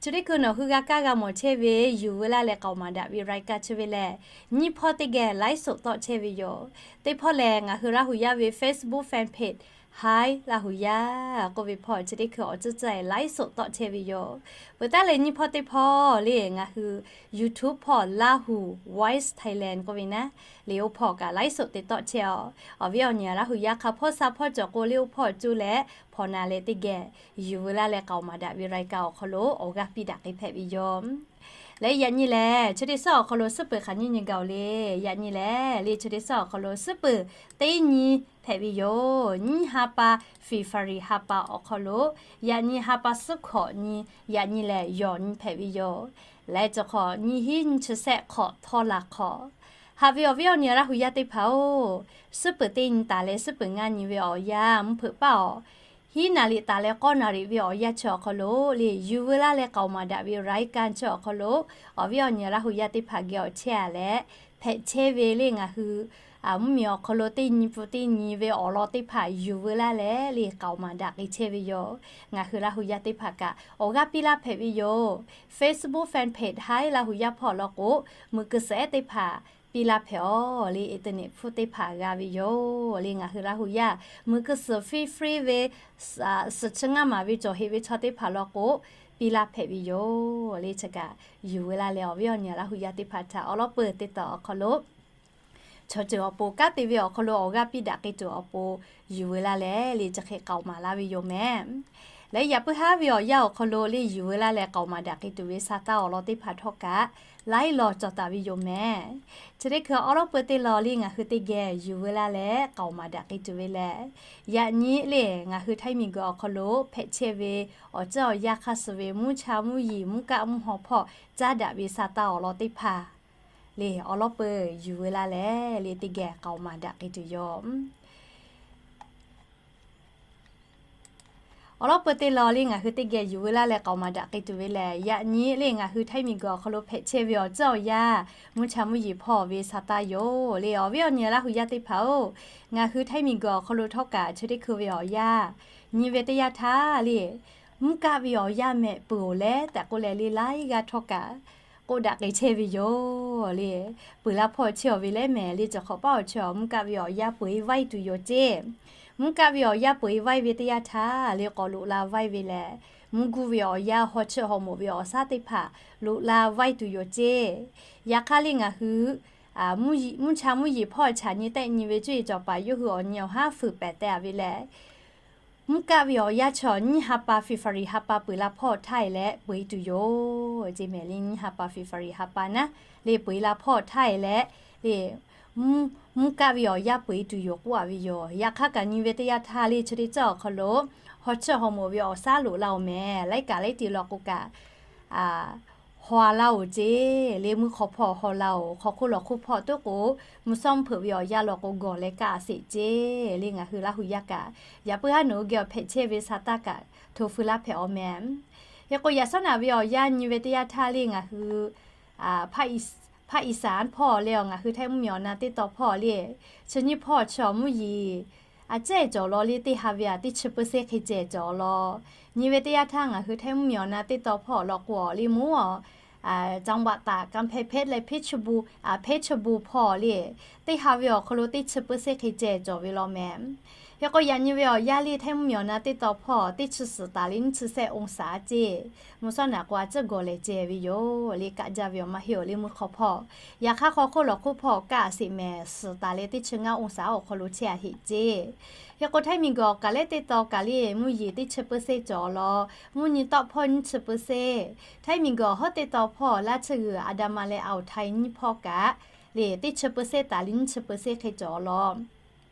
Chi teˇ hkui nawˬ hui g'a kaˇ g'a mawˬ chehˇ ve yuˬ veu laˇ leh k'aoˍ maˍ daꞈ ve รายการ chi ve lehˬ, nyiˇ hpawˇ teˇ geh ไลฟ์สด tawˆ chehˇ ve yoˬ. Teˇ hpawˇ lehˬ, ngaˬ hui Laˇ huˍ yaˇ ve Facebook fan page Hi Laˇ huˍ yaˇ k'oˆ ve hpawˇ chi teˇ hkui awˬ ceuˬ ceuˬ ไลฟ์สด tawˆ chehˇ ve yoˬ. Peuˬ taˉ leh nyiˇ hpawˇ teˇ hpawˇ le ngaˬ hui YouTube hpawˇ Laˇ huˍ Voice Thailand k'oˆ ve naˉ le, oˇ hpawˇ kaꞈ ไลฟ์สด te tawˆ chehˇ-aˬ. Awˬ viˉ awˬ nyi Laˇ huˍ yaˇ hk'a hpawˇ sha hpawˇ cawˬ k'o le, oˇ hpawˇ cuˇ leh hpawnˬ na leh teˇ geh yuˬ veu laˇ leh k'aoˍ maˍ daꞈ ve รายการ awˬ hk'aw lo awˬ g'aˇ piˇ daꞈ k'ai hpehꞈ ve yoˬ. Leh yaꞈ nyi lehˬ, chi teˇ suhˉ awˬ hk'aw lo suhˉ peuˬ hk'aˬ nyiˇ nyi gaˬ-oˬ le. Yaꞈ nyi lehˬ le, chi teˇ suhˉ awˬ hk'aw lo suhˉ peuˬ teˇ nyi hpehꞈ ve yoˬ. Nyiˇ ha pa February ha pa awˬ hk'aw lo, yaꞈ nyi ha pa suhˉ hkawꞈ nyi, yaꞈ nyi lehˬ yawˬ nyi hpehꞈ ve yoˬ. Leh cawˬ hk'awꞈ nyiˇ hiˉ nyiˇ chi sehˆ hk'awꞈ htawˇ la hk'awꞈ haꞈ ve awˬ viˉ awˬ nyi Laˇ huˍ yaˇ teˇ hpaˍ-oˬ, suhˉ peuˬ teˇ nyi taˍ leh suhˉ peuˬ ngaˇ nyi ve awˬ yanˇ mvuhˇ hpeuꞈ paˇ-aˬ, hiˉ naˍ riˍ taˍ leh k'awˇ naˍ riˍ ve awˬ yanˇ chi awˬ hk'aw lo le, yuˬ veu laˇ leh k'aoˍ maˍ daꞈ ve รายการ chi awˬ hk'aw lo, awˬ viˉ awˬ nyi Laˇ huˍ yaˇ teˇ hpaˍ geh awˬ chehˇ-a leh, hpehꞈ chehˇ ve le ngaˬ hui mvuhˇmiˬ awˬ hk'aw lo teˇ nyi pun teˇ nyi ve awˬ lawn teˇ hpaˍ yuˬ veu laˇ leh le k'aoˍ maˍ daꞈ k'ai chehˇ ve yoˬ. Ngaˬ hui Laˇ huˍ yaˇ teˇ hpaˍ kaꞈ awˬ g'aˇ piˇ laˇ hpehꞈ ve yoˬ. Facebook fan page Hi Laˇ huˍ yaˇ hpawˇ law k'o, muiˬ kuiˬ suhˍ ehˉ teˇ hpaˍ piˇ laˇ hpehꞈ-aˬ le, internet hpfuhˇ teˇ hpaˍ g'a ve yoˬ le. Ngaˬ hui Laˇ huˍ yaˇ muiˬ kuiˬ suhˍ free free ve, suhˍ chi ngaˇ maˍ ve cawˬ heꞈ ve chaw teˇ hpaˍ law k'o, piˇ laˇ hpehꞈ ve yoˬ le. Chi kaꞈ yuˬ veu laˇ leh awˬ viˉ awˬ nyi Laˇ huˍ yaˇ teˇ hpaˍ htaꞈ awˬ lawn peu teˇ taw awˬ hk'aw lo chaw ceuˬ awˬ pon kanˉ te ve awˬ hk'aw lo awˬ g'aˇ piˇ daꞈ k'ai tuˬ awˬ pon yuˬ veu laˇ leh le chi hk'e k'aoˍ maˍ laˇ ve yoˬ mehˍ. Leh yaꞈ puiˉ haˉ ve awˬ yanˇ awˬ hk'aw lo le yuˬ veu laˇ leh k'aoˍ maˍ daꞈ k'ai tuˬ ve sa taˇ awˬ lawn teˇ hpaˍ htawˇ kaꞈ laiˉ law cawˬ taˍ ve yoˬ mehˍ. Chi teˇ hkui awˬ lawn peu teˇ law le ngaˬ hui teˇ geh yuˬ veu laˇ leh k'aoˍ maˍ daꞈ k'ai tuˬ ve lehˬ, yaꞈ nyi le ngaˬ hui Htaiˇ miˬguiˬ awˬ hk'aw lo hpehꞈ chehˇ ve awˬ ceuˬ awˬ yanˇ hk'aˇ suh ve mvuhˇ cha mvuhˇ yeˬ mvuhˇ kaˆ mvuhˇ haw hpawˇ caˉ daꞈ ve sa taˇ awˬ lawn teˇ hpaˍ le awˬ lawn peu yuˬ veu laˇ leh le teˇ geh k'aoˍ maˍ daꞈ k'ai tuˬ yoˬ. Awˬ lawn peu teˇ law le ngaˬ hui teˇ geh yuˬ veu laˇ leh k'aoˍ maˍ daꞈ k'ai tuˬ ve lehˬ, yaꞈ nyi le ngaˬ hui Htaiˇ miˬguiˬ awˬ hk'aw lo hpehꞈ chehˇ ve awˬ ceuˬ awˬ yanˇ mvuhˇ cha mvuhˇ yeˬ hpawˇ ve sa taˇ yoˬ le. Awˬ viˉ awˬ nyi Laˇ huˍ yaˇ teˇ hpaˍ-oˬ, ngaˬ hui Htaiˇ miˬguiˬ awˬ hk'aw lo htawˇ kaꞈ chi teˇ hkui ve awˬ yanˇ nyi ve teˇ yanˇ htaˇ le, mvuhˇ kaˆ ve awˬ yanˇ mehꞈ peuˬ-oˬ leh tehꞈ k'oˆ leh le laiˉ g'aˇ htawˇ kaꞈ k'oˆ daꞈ k'ai chehˇ ve yoˬ le. Peuˬ la hpawˇ chehˇ-aˬ ve lehˬ mehˍ le, cawˬ hk'awꞈ paˉ awˬ chehˇ-aˬ mvuhˇ kaˆ ve awˬ yanˇ peu-eˬ vaiˇ tuˬ yoˬ ceˇ. Mvuhˇ kaˆ ve awˬ yanˇ peu-eˬ vaiˇ ve teˇ yanˇ htaˇ le k'awꞈ loꞈ la vaiˇ ve lehˬ, mvuhˇ guˇ ve awˬ yanˇ haw cheuˆ haw moˍ ve awˬ shaˉ teˇ hpaˍ loꞈ la vaiˇ tuˬ yoˬ ceˇ. Yaꞈ hk'aˇ le ngaˬ hui mvuhˇ cha mvuhˇ yeˬ hpawˇ chaꞈ nyi tehˆ nyi ve cuˇ yiˍ cawˬ paˍ yawˇ hui awˬ nyi awˬ haˉ fuiˍ pehˍ teh-a ve lehˬ, mvuhˇ kaˆ ve awˬ yanˇ chaw nyiˇ ha pa February ha pa peuˬ la hpawˇ htaˇ e leh peu-eˬ tuˬ yoˬ ceˇ mehˍ le. Nyiˇ ha pa February ha pa naˉ le peu-eˬ la hpawˇ htaˇ e leh le mvuhˇ kaˆ ve awˬ yanˇ peu eˬ tuˬ yoˬ k'oˆ a ve yoˬ. Yaꞈ hk'aˇ kaꞈ nyi ve teˇ yanˇ htaˇ le chi teˇ ceuˬ awˬ hk'aw lo haw chiˇ haw moˍ ve awˬ shaˉ loꞈ la oˬ mehˍ. Laiˉ kaꞈ laiˉ ti law k'o kaꞈ haw laˇ oˬ ceˇ le. Mvuhˇ hk'aw hpawˇ haw laˇ oˬ, hk'aw hk'oˆ lawˬ hk'oˆ hpawˇ toˉ k'o, mvuhˇ shawˉ mvuhˇ hpeuꞈ ve awˬ yanˇ law k'o gawˬ leh kaˆ a sheˍ ceˇ le. Ngaˬ hui Laˇ hu yaˇ kaꞈ yaꞈ puiˉ haˉ nawˬ hui geh awˬ hpehꞈ chehˇ ve sa taˇ kaꞈ hto feu laˇ hpehꞈ awˬ mehˍ. Hk'e k'o yaꞈ shawˉ naꞈ ve awˬ yanˇ nyi ve teˇ yanˇ htaˇ le ngaˬ hui ภาคอีสาน hpawˇ le ngaˬ hui Htaiˇ mvuhˇ miˬ awˬ na teˇ taw hpawˇ le chi nyiˇ hpawˇ chi awˬ mvuhˇ yeˬ a cehˇ cawˬ law le teˇ ha ve aꞈ teˇ chi เปอร์เซ็นต์ hk'e cehˬ cawˬ law. Nyi ve teˇ yanˇ htaˇ ngaˬ hui Htaiˇ mvuhˇ miˬ awˬ na teˇ taw hpawˇ law k'o le mvuhˇ จังหวัดตาก กำแพงเพชร leh เพชรบูรณ์ hpawˇ le teˇ ha ve awˬ hk'aw lo teˇ chi เปอร์เซ็นต์ hk'e cehˬ cawˬ ve law mehˍ. Hk'e k'o yaꞈ nyi ve awˬ yanˇ le Htaiˇ mvuhˇ miˬ awˬ na teˇ taw hpawˇ teˇ chi suhˍ taˍ le nyiˇ chi sehˆ องศา ceˇ. Mvuhˇ shawˉ naꞈ k'o a ciˉ gawˬ lehˬ ceh ve yoˬ le. Kaˆ jaˇ ve awˬ maˇ heˆ awˬ le mvuhˇ hk'aw hpawˇ. Yaꞈ hk'aˇ hk'aw hk'oˆ lawˬ hk'oˆ hpawˇ kaˆ a sheˍ mehˍ, suhˍ taˍ leh teˇ chi ngaˇ องศา awˬ hk'aw lo chehˇ a heˆ ceˇ. Hk'e k'o Htaiˇ miˬ guiˬ awˬ kaˍ leh teˇ taw kaꞈ le mvuhˇ yeˬ teˇ chi เปอร์เซ็นต์ cawˬ law, mvuhˇ nyi tawˆ hpawˇ nyiˇ chi เปอร์เซ็นต์. Htaiˇ miˬ guiˬ awˬ hawˉ teˇ taw hpawˇ laˇ chi g'uiˬ อันดามัน leh อ่าวไทย nyiˇ hpawˇ kaꞈ le teˇ chi เปอร์เซ็นต์ taˍ le nyiˇ chi เปอร์เซ็นต์ hk'e cawˬ law.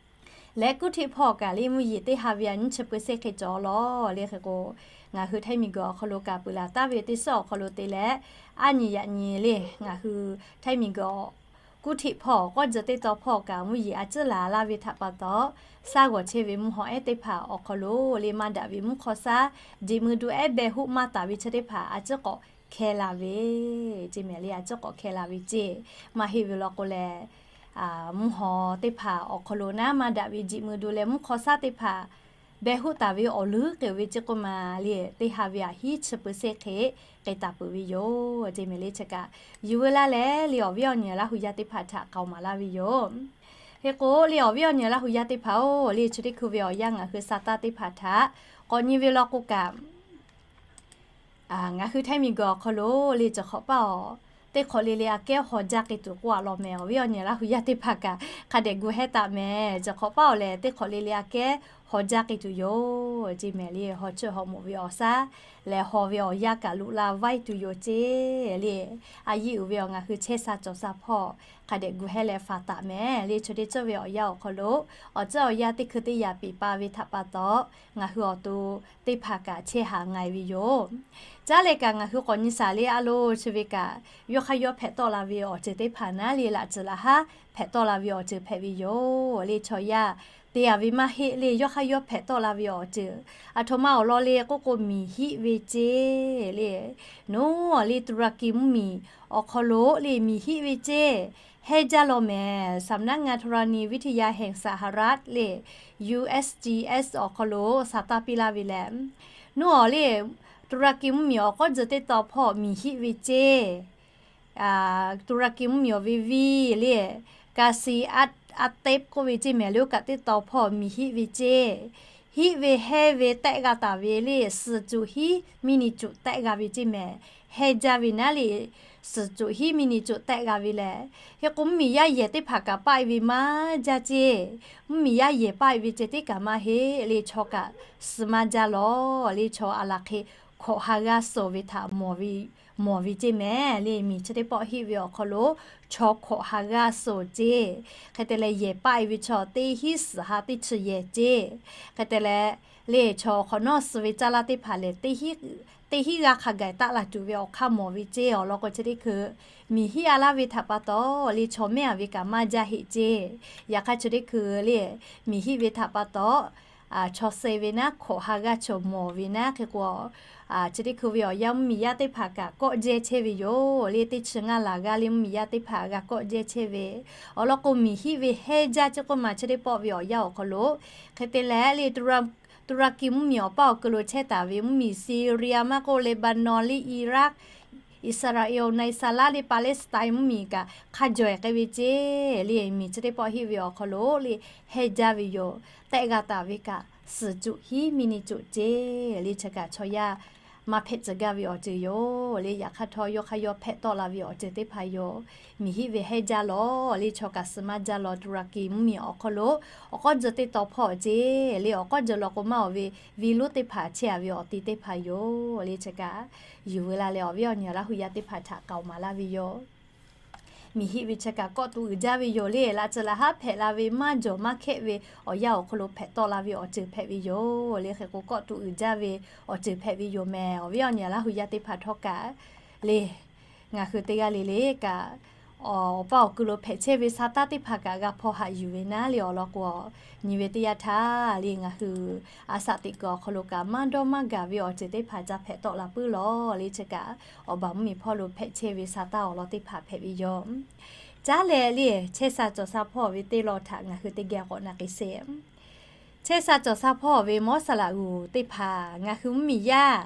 Leh kuˇ htiˆ hpawˇ kaꞈ le mvuhˇ yeˬ teˇ ha ve aꞈ nyiˇ chi เปอร์เซ็นต์ hk'e cawˬ law le. Hk'e k'o ngaˬ hui Htaiˇ miˬ guiˬ awˬ hk'aw lo kaꞈ peuˬ laˬ taˍ ve teˇ suhˉ awˬ hk'aw lo te leh, a nyi yaꞈ nyi le ngaˬ hui Htaiˇ miˬ guiˬ kuˇ htiˆ hpawˇ k'awˇ jeuˬ teˇ taw hpawˇ kaꞈ mvuhˇ yeˬ a ciˉ laˬ laˇ ve htaꞈ pa taw, shaˉ g'awˬ chehˇ ve mvuhˇ haw ehˉ teˇ hpaˍ awˬ hk'aw lo le maˇ daꞈ ve mvuhˇ hk'aw shaˉ, jiꞈ mui du ehˉ beh hoˆ maˇ taˍ ve chi teˇ hpaˍ a ciˉ k'awꞈ hkeh la ve ceˇ mehˍ le. A ciˉ k'awꞈ hkeh la ve ceˇ. Maˇ heˆ ve law k'o lehˬ, mvuhˇ haw teˇ hpaˍ awˬ hk'aw lo naˉ maˇ daꞈ ve jiꞈ mui du leh mvuhˇ hk'aw shaˉ teˇ hpaˍ beh hoˆ taˍ ve awˬ leuˉ k'ai ve ceˇ k'oˆ ma le teˇ ha ve aꞈ hiˉ chi เปอร์เซ็นต์ hk'e k'ai taˍ peuˬ ve yoˬ ceˇ mehˍ le. Chi kaꞈ yuˬ veu laˇ leh le awˬ viˉ awˬ nyi Laˇ hu yaˇ teˇ hpaˍ htaꞈ k'aoˍ maˍ laˇ ve yoˬ. Hk'e k'o le awˬ viˉ awˬ nyi Laˇ hu yaˇ teˇ hpaˍ-oˬ, le chi teˇ hkui ve awˬ yanˇ ngaˬ hui sa taˇ teˇ hpaˍ htaꞈ k'awꞈ nyi ve law k'o kaꞈ, ngaˬ hui Htaiˇ miˬ guiˬ awˬ hk'aw lo le cawˬ hk'awꞈ paˇ awˬ teˇ hk'awꞈ le le aꞈ kehˉ haw jaˇ k'ai tuˬ k'oˆ a law mehˍ. Awˬ viˉ awˬ nyi Laˇ hu yaˇ teˇ hpaˍ kaꞈ hk'a dehꞈ gu hehˉ taˍ mehˍ. Cawˬ hk'awꞈ paˇ awˬ lehˬ teˇ hk'awꞈ le le aꞈ kehˉ haw jaˇ k'ai tuˬ yoˬ ceˇ mehˍ le. Haw chiˇ haw moˍ ve awˬ shaˉ lehˬ haw ve awˬ yanˇ kaꞈ loꞈ la vaiˇ tuˬ yoˬ ceˇ le. A yiˇ uiˍ ve awˬ ngaˬ hui chehˇ sha cawˬ sha hpawˇ hk'a dehꞈ gu hehˉ leh faˍ taˍ mehˍ le. Chi teˇ ceuˬ ve awˬ yanˇ awˬ hk'aw lo awˬ ceuˬ awˬ yanˇ teˇ hkui teˇ yaꞈ piˍ pa ve htaꞈ pa taw, ngaˬ hui awˬ to teˇ hpaˍ kaꞈ chehˇ haˍ ngaiˬ ve yoˬ. Caˉ leh kaꞈ ngaˬ hui k'awꞈ nyi shaˍ le a lo chi ve kaꞈ, yawˇ hk'aˇ yawˇ hpehꞈ tawˆ la ve awˬ ceuˬ teˇ hpaˍ naˉ le laꞈ ceuˬ laꞈ haˉ hpehꞈ tawˆ la ve awˬ ceuˬ hpehꞈ ve yoˬ le. Chaw yaˇ te a ve maˇ heˆ le, yawˇ hk'aˇ yawˇ hpehꞈ tawˆ la ve awˬ ceuˬ aˬ htoꞈ ma awˬ lawn le k'oˆ k'o, miˬ hiˆ ve ceˇ le. Nawˬ le Turkey mvuhˇ miˬ awˬ hk'aw lo le miˬ hiˆ ve ceˇ hehnˇ jaˇ law mehˍ. สำนักงานธรณีวิทยาแห่งสหรัฐ le USGS awˬ hk'aw lo sa taˇ piˇ laˇ ve lehˬ, nawˬ le Turkey mvuhˇ miˬ awˬ k'awˇ jeuˬ teˇ taw hpawˇ miˬ hiˆ ve ceˇ Turkey mvuhˇ miˬ awˬ ve viˇ le Gaziantep k'oˆ ve ceˇ mehˍ le. Oˇ kaꞈ teˇ taw hpawˇ miˬ hiˆ ve ceˇ. Hiˆ ve hehnˇ ve tehˆ g'a taˍ ve le suhˍ cuꞈ hiˉ มิลลิเมตร tehˆ g'a ve ceˇ mehˍ. Hehnˇ jaˇ ve naˉ le suhˍ cuꞈ hiˉ มิลลิเมตร tehˆ g'a ve lehˬ, hk'e k'o mvuhˇ miˬ yaˇ yehˬ teˇ hpaˍ kaꞈ paˆ e ve maˇ jaˇ ceˇ. Mvuhˇ miˬ yaˇ yehˬ paˆ e ve ceh teˇ kaꞈ maˇ heˆ le. Chaw kaꞈ suh maˇ jaˇ law le. Chaw a laˬ hk'e hkawꞈ ha g'aˇ suh ve htaꞈ mawˬ ve ceˇ mehˍ le. Miˬ chi teˇ pawˆ hiˆ ve awˬ hk'aw lo chaw hkawꞈ ha g'aˇ suh ceˇ. Hk'e te leh yehˬ paˆ e ve chaw teˇ hinˉ suhˍ ha teˇ chi yehˬ ceˇ. Hk'e te leh le chaw hk'awꞈ nawˉ suh ve caˇ laˇ teˇ hpaˍ lehˬ, teˇ hinˉ g'aˇ hk'a gaˬ taˆ la tuˬ ve awˬ hk'aˇ mawˬ ve ceˇ. Awˬ lawn k'o chi teˇ hkui miˬ hiˆ a laˇ ve htaꞈ pa taw le chaw mehˆ a ve kaꞈ maˇ jaˇ heˆ ceˇ. Yaꞈ hk'aˇ chi teˇ hkui le miˬ hiˆ ve htaꞈ pa taw chaw suh ve naˉ hkawꞈ ha g'aˇ chaw mawˬ ve naˉ. Hk'e k'o chi teˇ hkui ve awˬ yanˇ mvuhˇ miˬ yaˇ teˇ hpaˍ kaꞈ kawˆ jehˇ chehˇ ve yoˬ le. Teˇ chi ngaˇ laˬ g'aˇ le mvuhˇ miˬ yaˇ teˇ hpaˍ g'a kawˆ jehˇ chehˇ ve. Awˬ lawn k'o miˬ hiˆ ve hehnˇ jaˇ ceˇ k'oˆ ma chi teˇ pawˆ ve awˬ yanˇ awˬ hk'aw lo hk'e te leh le Turkey mvuhˇ miˬ awˬ paˇ awˬ keu lo chehˇ taˍ ve mvuhˇ miˬ Syria maˇ k'oˆ Lebanon le Iraq, Israel, ในสหรัฐ le Palestine mvuhˇ miˬ kaꞈ hk'a jawˬ e k'ai ve ceˇ le. Miˬ chi teˇ pawˆ hiˆ ve awˬ hk'aw lo le hehnˇ jaˇ ve yoˬ. Tehˆ g'a taˍ ve kaꞈ suhˍ cuꞈ hiˉ มิลลิเมตร ceˇ le. Chi kaꞈ chaw yaˇ maˇ hpehꞈ tcuh gaˇ ve awˬ ceuˬ yoˬ le. Yaꞈ hk'aˇ htawˇ yawˇ hk'aˇ yawˇ hpehꞈ tawˆ la ve awˬ ceuˬ teˇ hpaˍ yoˬ. Miˬ hiˆ ve hehnˇ jaˇ law le. Chaw kaꞈ suh maˇ jaˇ law. Turkey mvuhˇ miˬ awˬ hk'aw lo awˬ k'awˇ jeuˬ teˇ taw hpawˇ ceˇ le. Awˬ k'awˇ jeuˬ law k'o maˇ awˬ ve viˉ lonˉ teˇ hpaˍ chehˇ a ve awˬ ti teˇ hpaˍ yoˬ le. Chi kaꞈ yuˬ veu la leh awˬ viˉ awˬ nyi Laˇ hu yaˇ teˇ hpaˍ htaꞈ k'aoˍ maˍ laˇ ve yoˬ. miˬ heˆ ve chi kaꞈ kawˆ tuꞈ uiˍ jaˇ ve yoˬ le. Laꞈ ceuˬ laꞈ haˉ hpehꞈ la ve maˇ jawˬ maˇ hkehˆ ve awˬ yanˇ awˬ hk'aw lo hpehꞈ tawˆ la ve awˬ ceuˬ hpehꞈ ve yoˬ le. Hk'e k'o, kawˆ tuꞈ uiˍ jaˇ ve awˬ ceuˬ hpehꞈ ve yoˬ mehˍ. Awˬ viˉ awˬ nyi Laˇ hu yaˇ teˇ hpaˍ htawˇ kaꞈ le, ngaˬ hui teˇ g'aˇ le le kaꞈ, awˬ pa awˬ kuiˬ lo hpehꞈ chehˇ ve sa taˇ teˇ hpaˍ kaꞈ g'a hpaw haꞈ yuˬ ve naˉ le awˬ lawn k'o, nyi ve teˇ yanˇ htaˇ le ngaˬ hui a saꞈ teꞈ kuiˬ awˬ hk'aw lo kaꞈ maˇ dawˇ maˇ gaˬ ve awˬ ceuˬ teˇ hpaˍ ca hpehꞈ tawˆ la puiˉ lawˬ le. Chi kaꞈ awˬ baˬ mvuhˇmiˬ hpawˇ lo hpehꞈ chehˇ ve sa taˇ awˬ lawn teˇ hpaˍ hpehꞈ ve yoˬ. Caˉ leh le, chehˇ sha cawˬ sha hpawˇ ve teˇ lawn htaꞈ ngaˬ hui teˇ geh k'awꞈ na k'ai sheˍ. Chehˇ sha cawˬ sha hpawˇ ve mawˉ saˍ laꞈ g'uˬ teˇ hpaˍ ngaˬ hui mvuhˇmiˬ yaˇ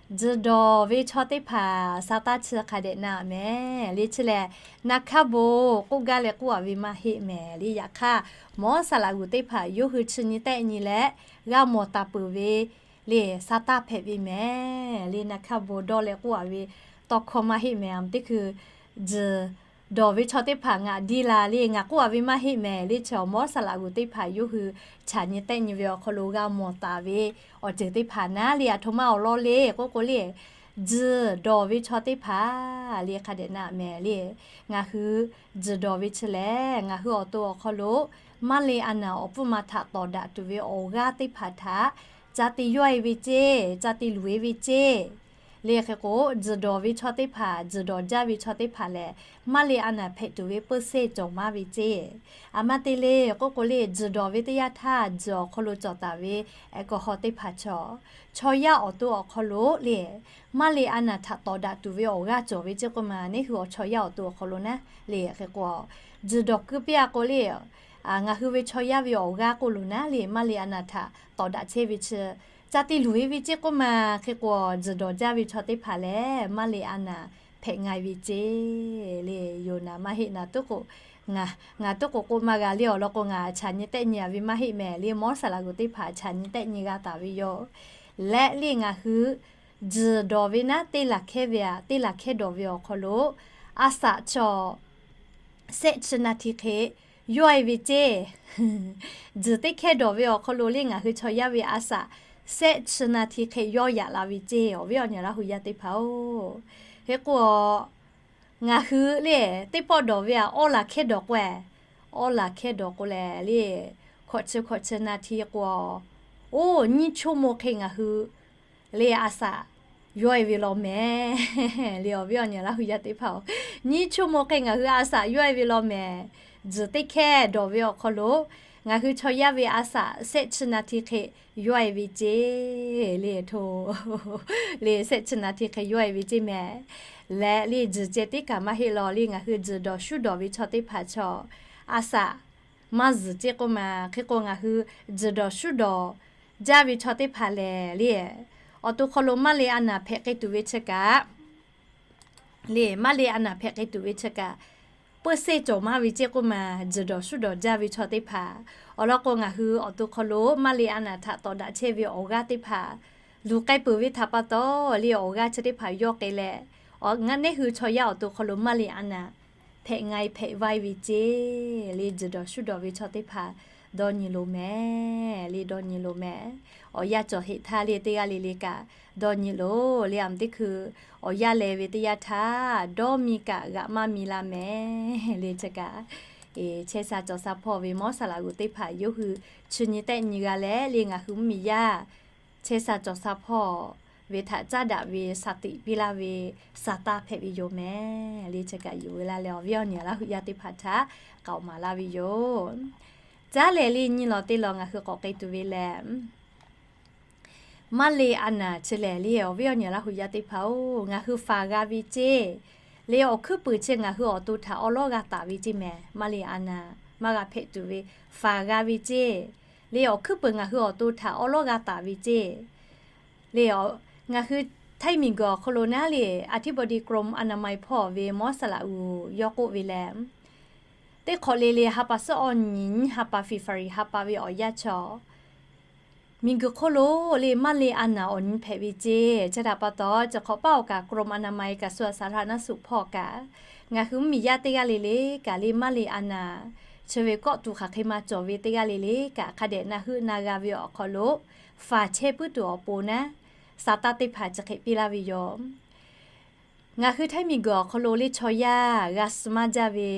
tzuhˬ dawˬ ve chaw teˇ hpaˍ sa taˇ chi hk'a dehꞈ na mehˍ le. Chi lehˬ, na hkaˇ bon k'oˆ gaˇ leh k'oˆ a ve maˇ heˆ mehˍ le. Yaꞈ hk'aˇ, mawˉ saˍ laꞈ g'uˬ teˇ hpaˍ yawˇ hui chi nyi tehˆ nyi leh g'a mawˬ taˍ peuˬ ve le, sa taˇ hpehꞈ ve mehˍ le. Na hkaˇ bon dawˇ leh k'oˆ a ve tawˇ hkawˇ maˇ heˆ mehˍ. Teˇ hkui tzuhˬ dawˬ ve chaw teˇ hpaˍ ngaˬ diˇ la le, ngaˬ k'oˆ a ve maˇ heˆ mehˍ le. Chi awˬ mawˉ saˍ laꞈ g'uˬ teˇ hpaˍ yawˇ hui chaꞈ nyi tehˆ nyi ve awˬ hk'aw lo g'a mawˬ taˍ ve awˬ ceuˬ teˇ hpaˍ naˉ le, aˬ htoꞈ ma awˬ lawn le k'oˆ k'o le, tzuhˬ dawˬ ve chaw teˇ hpaˍ le hk'a dehꞈ na mehˍ le. Ngaˬ hui tzuhˬ dawˬ ve chi lehˬ, ngaˬ hui awˬ to awˬ hk'aw lo maˇ le a naˍ awˬ pfuhˇ ma htaꞈ tawˍ daꞈ tuˬ ve awˬ g'aˇ teˇ hpaˍ htaꞈ ca te yawˇ e ve ceˇ, ca te luˬ e ve ceˇ le. Hk'e k'o, tzuhˬ dawˬ ve chaw teˇ hpaˍ, tzuhˬ dawˬ jaˇ ve chaw teˇ hpaˍ lehˬ, maˇ le a naˍ hpehꞈ tuˬ ve peuˇ seˇ cawˬ maˇ ve ceˇ. Aˬ ma te le k'oˆ k'o le, tzuhˬ dawˬ ve teˇ yanˇ htaˇ tzuhˬ awˬ hk'aw lo cawˬ taˍ ve aˬ hk'aw teˇ hpaˍ chaw, chaw yaˇ awˬ to awˬ hk'aw lo le, maˇ le a naˍ htaꞈ tawˍ daꞈ tuˬ ve awˬ g'aˇ cawˬ ve ceˇ k'oˆ ma, neˇ hui awˬ chaw yaˇ awˬ to awˬ hk'aw lo naˉ le. Hk'e k'o, tzuhˬ dawˬ keu piˇ a k'o le, ngaˬ hui ve chaw yaˇ ve awˬ g'aˇ k'oˆ lo naˉ le, maˇ le a naˍ htaꞈ tawˍ daꞈ chehˇ ve chi ca te luˬ e ve ceˇ k'oˆ ma. Hk'e k'o, tzuhˬ dawˬ jaˇ ve chaw teˇ hpaˍ lehˬ, maˇ le a naˍ hpehꞈ nga e ve ceˇ le. Yoˬ naˍ maˇ heˆ naˍ tuˉ k'o, ngaˬ tuˉ k'o k'oˆ maˇ g'a le awˬ lawn k'o, ngaˬ chaꞈ nyi tehˆ nyi a ve maˇ heˆ mehˍ le. Mawˉ saˍ laꞈ g'uˬ teˇ hpaˍ chaꞈ nyi tehˆ nyi g'a taˍ ve yoˬ. Leh le ngaˬ hui tzuhˬ dawˬ ve naˉ teˇ laˬ hkehˇ ve aꞈ, teˇ laˬ hkehˇ dawˬ ve awˬ hk'aw lo a saꞈ chaw sehˆ chi na hti hk'e yawˇ e ve ceˇ. Tzuhˬ teˇ hkehˇ dawˬ ve awˬ hk'aw lo le ngaˬ hui chaw yaˇ ve a saꞈ sehˆ chi na hti hk'e yawˇ yaꞈ la ve ceˇ. Awˬ viˉ awˬ nyi Laˇ hu yaˇ teˇ hpaˍ-oˬ, hk'e k'o, ngaˬ hui le teˇ pawˆ dawˬ ve aꞈ awˇ laˬ hkehˇ dawˬ k'o e, awˇ laˬ hkehˇ dawˬ k'o leh le, hkawꞈ chi hkawꞈ chi na hti k'o, oˇ nyiˇ ชั่วโมง hk'e ngaˬ hui le a saꞈ yawˇ e ve law mehˍ le. Awˬ viˉ awˬ nyi Laˇ hu yaˇ teˇ hpaˍ-oˬ, nyiˇ ชั่วโมง hk'e ngaˬ hui a saꞈ yawˇ e ve law mehˍ. Tzuhˬ teˇ hkehˇ dawˬ ve awˬ hk'aw lo ngaˬ hui chaw yaˇ ve a saꞈ sehˆ chi na hti hk'e yawˇ e ve ceˇ le. Hto le, sehˆ chi na hti hk'e yawˇ e ve ceˇ mehˍ. Leh le tzuhˬ ceh tiˉ kaꞈ maˇ heˆ law le, ngaˬ hui tzuhˬ dawˬ shuˉ dawˬ ve chaw teˇ hpaˍ chaw a saꞈ maˇ zuhˬ ceˇ k'oˆ ma. Hk'e k'o, ngaˬ hui tzuhˬ dawˬ shuˉ dawˬ jaˇ ve chaw teˇ hpaˍ lehˬ le, awˬ to hk'aw lo maˇ le a naˍ hpehꞈ k'ai tuˬ ve chi kaꞈ le, maˇ le a naˍ hpehꞈ k'ai tuˬ ve chi kaꞈ peuˇ seˇ cawˬ maˇ ve ceˇ k'oˆ ma. Tzuhˬ dawˬ shuˉ dawˬ jaˇ ve chaw teˇ hpaˍ awˬ lawn k'o, ngaˬ hui awˬ to hk'aw lo maˇ le a naˍ htaꞈ tawˍ daꞈ chehˇ ve awˬ g'aˇ teˇ hpaˍ luˬ k'ai peuˬ ve htaꞈ pa taw le, awˬ g'aˇ chi teˇ hpaˍ yawˇ k'ai leh, ngaˬ neˇ hui chaw yaˇ awˬ to hk'aw lo maˇ le a naˍ hpehꞈ nga e hpehꞈ vaˇ e ve ceˇ le. Tzuhˬ dawˬ shuˉ dawˬ ve chaw teˇ hpaˍ dawˇ nyi loˬ mehˍ le, dawˇ nyi loˬ mehˍ. Awˬ yanˇ cawˬ heꞈ htaˇ le teˇ g'aˇ le le kaꞈ dawˇ nyi loˬ le. Aˬ mvuhˇ teˇ hkui awˬ yanˇ leh ve teˇ yanˇ htaˇ dawˇ mi kaꞈ g'aꞈ maˇ mi laˇ mehˍ le. Chi kaꞈ chehˇ sha cawˬ sha hpawˇ ve mawˉ saˍ laꞈ g'uˬ teˇ hpaˍ yawˇ hui chi nyi tehˆ nyi g'a leh le, ngaˬ hui mvuhˇmiˬ yaˇ chehˇ sha cawˬ sha hpawˇ ve htaꞈ caˉ daꞈ ve shaˍ tiꞈ piˇ laˇ ve saˍ taˇ hpehꞈ ve yoˬ mehˍ le. Chi kaꞈ yuˬ ve laˇ leh, awˬ viˉ awˬ nyi Laˇ hu yaˇ teˇ hpaˍ htaꞈ k'aoˍ maˍ laˇ ve yoˬ. Caˉ lehˬ le, nyi lawˬ teˇ lawˬ ngaˬ hui k'awꞈ k'ai tuˬ ve lehˬ, maˇ le a naˍ chi lehˬ le, awˬ viˉ awˬ nyi Laˇ hu yaˇ teˇ hpaˍ-oˬ, ngaˬ hui faˍ g'a ve ceˇ le. Awˬ hkuiˉ puiˍ chi ngaˬ hui awˬ to htaꞈ awˉ lawˉ g'a taˍ ve ceˇ mehˍ. Maˇ le a naˍ maˇ g'a hpehꞈ tuˬ ve faˍ g'a ve ceˇ le. Awˬ hkuiˉ puiˍ ngaˬ hui awˬ to htaꞈ awˉ lawˉ g'a taˍ ve ceˇ le. Ngaˬ hui htaiˇ miˬguiˬ awˬ hk'aw lo naˉ le, อธิบดีกรมอนามัย hpawˇ ve mawˉ saˍ laꞈ g'uˬ yawˇ k'oˆ ve lehˬ, teˇ hk'awꞈ le le ha pa suhˉ awˬ nyi nyiˇ ha pa February ha pa ve awˬ yanˇ chaw miˬguiˬ hk'oˆ lo le maˇ le a naˍ awˬ nyi hpehꞈ ve ceˇ. Chi htaꞈ pa taw, chi hk'awꞈ paˉ awˬ kaꞈ กรมอนามัย กระทรวงสาธารณสุข hpawˇ kaꞈ ngaˬ hui mvuhˇmiˬ yaˇ teˇ g'aˇ le le kaꞈ le maˇ le a naˍ chi ve kawˆ tuꞈ hk'aˬ hk'e ma cawˬ ve teˇ g'aˇ le le kaꞈ hk'a dehꞈ na heuˆ na g'a ve awˬ hk'aw lo faˍ chehˇ puiˉ tuˬ awˬ pon naˉ, saˍ taˇ teˇ hpaˍ chi hk'e piˇ laˇ ve yoˬ. Ngaˬ hui Htaiˇ miˬguiˬ awˬ hk'aw lo le chaw yaˇ g'a suh maˇ jaˇ ve,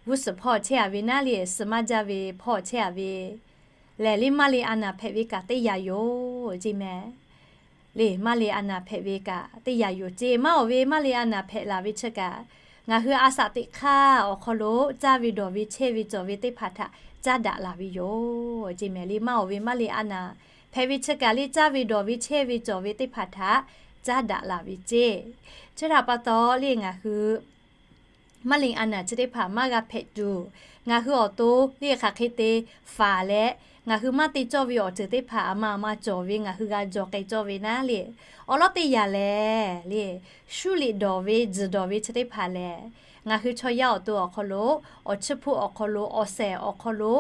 g'uˇ suhˍ hpawˇ chehˇ a ve naˉ le, suh maˇ jaˇ ve hpawˇ chehˇ a ve lehˬ le, maˇ le a naˍ hpehꞈ ve kaꞈ teˇ yanˇ yoˬ ceˇ mehˍ. Le maˇ le a naˍ hpehꞈ ve kaꞈ teˇ yanˇ yoˬ ceˇ. Maˇ awˬ ve maˇ le a naˍ hpehꞈ laˬ ve chi kaꞈ, ngaˬ hui a shaꞈ teꞈ hk'aˇ awˬ hk'aw lo caˇ ve dawˬ ve chehˇ ve cawˬ ve teˇ hpaˍ htaꞈ caˉ daꞈ laˬ ve yoˬ ceˇ mehˍ. Le maˇ awˬ ve maˇ le a naˍ hpehꞈ ve chi kaꞈ le, caˇ ve dawˬ ve chehˇ ve cawˬ ve teˇ hpaˍ htaꞈ caˉ daꞈ laˬ ve ceˇ. Chi htaꞈ pa taw le ngaˬ hui maˇ le a naˍ chi teˇ hpaˍ maˇ g'a hpehꞈ tuˬ, ngaˬ hui awˬ to le hk'aˬ hk'e te faˍ leh, ngaˬ hui maˇ te cawˇ ve awˬ ceuˬ teˇ hpaˍ a ma a ma cawˬ ve ngaˬ hui g'a jaw k'ai cawˇ ve naˉ le, awˬ lawn teˇ yanˇ lehˬ le, shuˉ liꞈ dawˬ ve tzuhˬ dawˬ ve chi teˇ hpaˍ lehˬ, ngaˬ hui chaw yaˇ awˬ to awˬ hk'aw lo, awˬ chiˇ hpuˆ awˬ hk'aw lo, awˬ shehˍ awˬ hk'aw lo,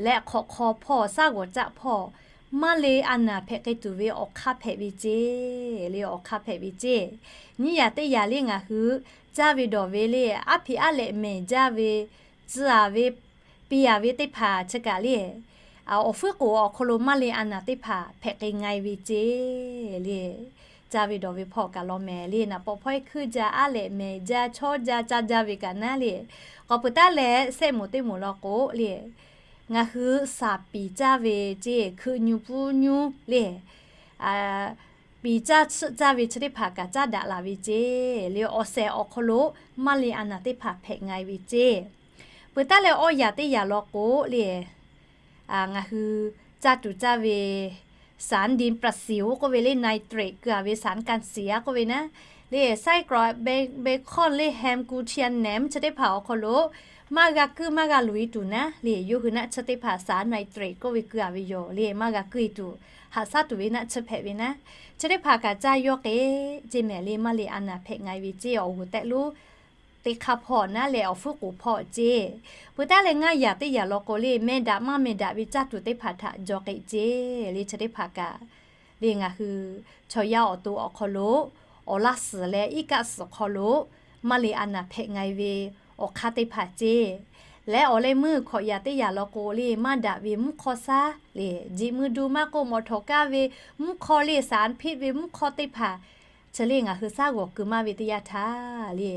leh hk'awꞈ hk'aw hpawˇ, shaˉ g'awˬ caˆ hpawˇ, maˇ le a naˍ hpehꞈ k'ai tuˬ ve awˬ hk'aˇ hpehꞈ ve ceˇ le, awˬ hk'aˇ hpehꞈ ve ceˇ. Nyiˇ yanˇ teˇ yanˇ le ngaˬ hui caˇ ve dawˬ ve le, aˉ hpiꞈ aˉ lehꞈ mehˍ jaˇ ve, tcuh a ve, piˇ a ve teˇ hpaˍ chi kaꞈ le, awˬ fuiˉ k'oˍ awˬ hk'aw lo maˇ le a naˍ teˇ hpaˍ hpehꞈ k'ai nga e ve ceˇ le. Caˇ ve dawˬ ve hpawˇ kaꞈ law mehˍ le, naˍ pawˍ hpawˇ iˉ hkuiˉ jaˇ, aˉ lehꞈ mehˍ jaˇ, chawˇ jaˇ, caˇ jaˇ ve kaꞈ naˉ le, k'awꞈ puiˬ taˉ leh sehˆ moˍ teˇ moˍ law k'o le, ngaˬ hui shaˍ piˍ caˇ ve ceˇ, hkui nyu puiˉ nyu le, piˍ caˇ tsuhˆ caˇ ve chi teˇ hpaˍ kaꞈ caˉ daꞈ laˬ ve ceˇ le, awˬ shehˍ awˬ hk'aw lo maˇ le a naˍ teˇ hpaˍ hpehꞈ nga e ve ceˇ. Puiˬ taˉ leh awˇ yanˇ teˇ yanˇ law k'o le, ngaˬ hui caˇ tuˬ caˇ ve sānˍ diˍ ประสิว k'oˆ ve le, nitrate keu a ve sānˍ กันเสีย k'oˆ ve naˉ le, saiˉ k'aw be hkawˇ le, แฮม ku chi a nehˬ mvuhˇ chi teˇ hpaˍ awˬ hk'aw lo maˇ g'a kuiˇ maˇ g'a luˬ e tuˬ naˉ le, yawˇ hui naˆ tsuhˇ teˇ hpaˍ sānˍ nitrate k'oˆ ve keu a ve yoˬ le, maˇ g'a kuiˇ e tuˬ haꞈ shaˉ tuˬ ve naˆ tsuhˇ hpehꞈ ve naˉ, chi teˇ hpaˍ kaꞈ caˇ yawˇ k'e ceˇ mehˍ le, maˇ le a naˍ hpehꞈ nga e ve ceˇ, awˬ g'uˬ tehꞈ lonˉ teˇ hk'aˇ hpawˇ naˉ leh awˬ fuiˉ k'oˍ hpawˇ ceˇ. Puiˬ taˉ leh ngaˇ yanˇ teˇ yanˇ law k'o le, meh daꞈ maˇ meh daꞈ ve caˇ tuˬ teˇ hpaˍ htaꞈ jaw k'e ceˇ le, chi teˇ hpaˍ kaꞈ le ngaˬ hui chaw yaˇ awˬ to awˬ hk'aw lo, awˬ laˇ suhˍ leh iˉ kaˆ suhˍ hk'aw lo maˇ le a naˍ hpehꞈ nga e ve awˬ hk'aˇ teˇ hpaˍ ceˇ. Leh awˬ leh meuˇ hkawꞈ yanˇ teˇ yanˇ law k'o le, maˇ daꞈ ve mvuhˇ hk'awˇ shaˉ le, jiꞈ mui du maˇ k'oˆ, mawˬ htawˍ kaˇ ve mvuhˇ hk'awˇ le, สารพิษ ve mvuhˇ hk'awˇ teˇ hpaˍ chi le ngaˬ hui shaˉ g'awˬ keu maˇ ve teˇ yanˇ htaˇ le,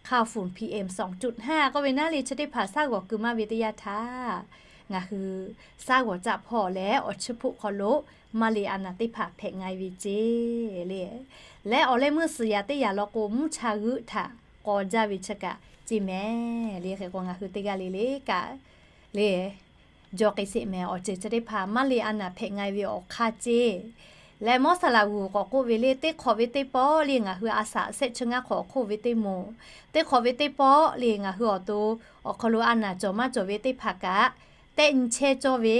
ค่าฝุ่น PM สองจุดห้า k'oˆ ve naˉ le, chi teˇ hpaˍ shaˉ g'awˬ keu maˇ ve teˇ yanˇ htaˇ, ngaˬ hui shaˉ g'awˬ caˆ hpawˇ leh awˬ chiˇ hpoˆ hk'aw lo maˇ le a naˍ teˇ hpaˍ hpehꞈ nga e ve ceˇ le. Leh awˬ leh meuˇ suhˍ yanˇ teˇ yanˇ law k'o, mvuhˇ cha g'euˆ htaꞈ k'aw jaˇ ve chi kaꞈ ceˇ mehˍ le. Hk'e k'o ngaˬ hui teˇ g'aˇ le le kaꞈ le jaw k'e sheˍ mehˍ. Awˬ ceuˬ chi teˇ hpaˍ maˇ le a naˍ hpehꞈ nga e ve awˬ hk'aˇ ceˇ. Leh mawˇ saˍ laꞈ g'uˬ k'awꞈ k'oˆ ve le, teˇ hk'awꞈ ve teˇ pawˆ le ngaˬ hui a shaꞈ shehˆ chi ngaˇ hk'awꞈ awˬ hk'oˆ ve teˇ moˍ, teˇ hk'awꞈ ve teˇ pawˆ le ngaˬ hui awˬ to awˬ hk'aw lo a naˍ cawˬ maˇ cawˬ ve teˇ hpaˍ kaꞈ tehˆ nyi chehˇ cawˇ ve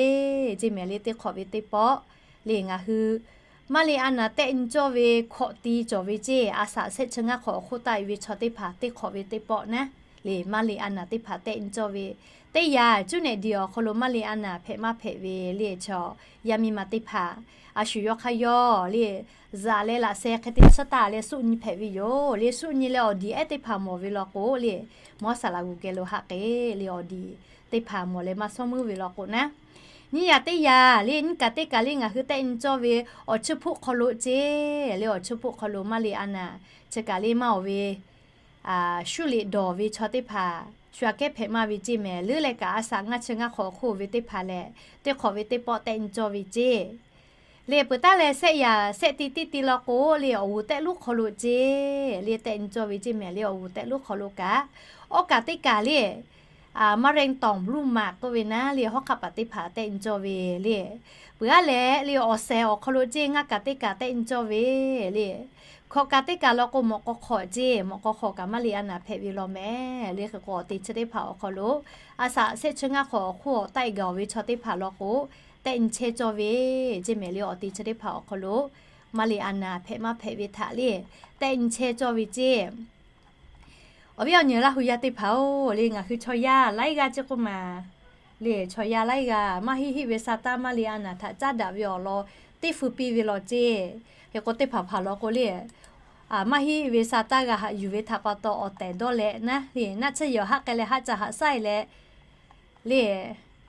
ceˇ mehˍ le. Teˇ hk'awꞈ ve teˇ pawˆ le ngaˬ hui maˇ le a naˍ tehˆ nyi cawˇ ve hkawꞈ ti cawˬ ve ceˇ. A shaꞈ shehˆ chi ngaˇ hk'awꞈ awˬ hk'oˆ taˆ e ve chaw teˇ hpaˍ teˇ hk'awꞈ ve teˇ pawˆ naˉ le, maˇ le a naˍ teˇ hpaˍ tehˆ nyi cawˇ ve teˇ yanˇ, cuˇ nehˬ diˬ awˬ hk'aw lo maˇ le a naˍ hpehꞈ maˇ hpehꞈ ve le chaw yaˇ miˇ ma teˇ hpaˍ a shu yawˇ hk'aˇ yawˇ le, zuhꞈ leh laꞈ sheh hk'e te tsuhˇ taˍ leh suˆ nyi hpehꞈ ve yoˬ le. Suˆ nyi leh awˬ diˍ ehˉ teˇ hpaˍ mawˬ ve law k'o le, mawˇ saˍ laꞈ g'uˬ geh lo haꞈ k'e le awˬ diˍ teˇ hpaˍ mawˬ leh maˇ shawˉ meuˇ ve law k'o naˉ, nyiˇ yanˇ teˇ yanˇ le nyiˇ kaꞈ teˇ kaꞈ le ngaˬ hui tehˆ nyi cawˇ ve awˬ chiˇ hpoˆ hk'aw lo ceˇ le, awˬ chiˇ hpoˆ hk'aw lo maˇ le a naˍ chi kaꞈ le maˇ awˬ ve shuˉ liꞈ dawˬ ve chaw teˇ hpaˍ shu aꞈ kehˉ hpehꞈ maˇ ve ceˇ mehˍ. Leuˉ leh kaꞈ a shaꞈ ngaˇ chi ngaˇ hk'awꞈ awˬ hk'oˆ ve teˇ hpaˍ lehˬ, teˇ hk'awꞈ ve teˇ pawˆ tehˆ nyi cawˇ ve ceˇ le. Peuˬ taˉ leh shehˆ yanˇ shehˆ ti teˇ ti law k'o le awˬ g'uˬ tehꞈ lonˉ hk'aw lo ceˇ le tehˆ nyi cawˇ ve ceˇ mehˍ le. Awˬ g'uˬ tehꞈ lonˉ hk'aw lo kaꞈ awˉ kaꞈ teˇ kaꞈ le มะเร็งต่อมลูกหมาก k'oˆ ve naˉ le hawˉ hk'aˆ paˍ teˇ hpaˍ tehˆ nyi cawˇ ve le. Peuˬ aˉ leh le awˬ shehˍ awˬ hk'aw lo ceˇ ngaˇ kaꞈ teˇ kaꞈ tehˆ nyi cawˇ ve le. Hkawꞈ kaꞈ teˇ kaꞈ law k'o mawꞈ k'aw hk'awꞈ ceˇ, mawꞈ k'aw hk'awꞈ kaꞈ maˇ le a naˍ hpehꞈ ve law mehˍ le. Hk'e k'o awˬ te chi teˇ hpaˍ awˬ hk'aw lo a shaꞈ shehˆ chi ngaˇ hk'awꞈ awˬ hk'oˆ awˬ taˆ e gaˬ awˬ ve chaw teˇ hpaˍ law k'o tehˆ nyi chehˇ cawˇ ve ceˇ mehˍ le. Awˬ te chi teˇ hpaˍ awˬ hk'aw lo maˇ le a naˍ hpehꞈ maˇ hpehꞈ ve htaꞈ le tehˆ nyi chehˇ cawˇ ve ceˇ. Awˬ viˉ awˬ nyi Laˇ hu yaˇ teˇ hpaˍ-oˬ le, ngaˬ hui chaw yaˇ laiˉ g'aˇ ceˇ k'oˆ maˬ le, chaw yaˇ laiˉ g'aˇ maˇ heˆ heˆ ve sa taˇ maˇ le a naˍ htaꞈ caˉ daꞈ ve awˬ lawn teˇ feu piˇ ve law ceˇ. Hk'e k'o teˇ hpaˍ hpaˍ law k'o le, maˇ heˆ ve sa taˇ g'a haꞈ yuˬ ve htaꞈ pa taw awˬ tehˬ dawˇ leh naˉ le, naˆ tsuhˇ yehˬ awˬ haˆ k'ai leh haˆ ca haꞈ shaˉ e leh le,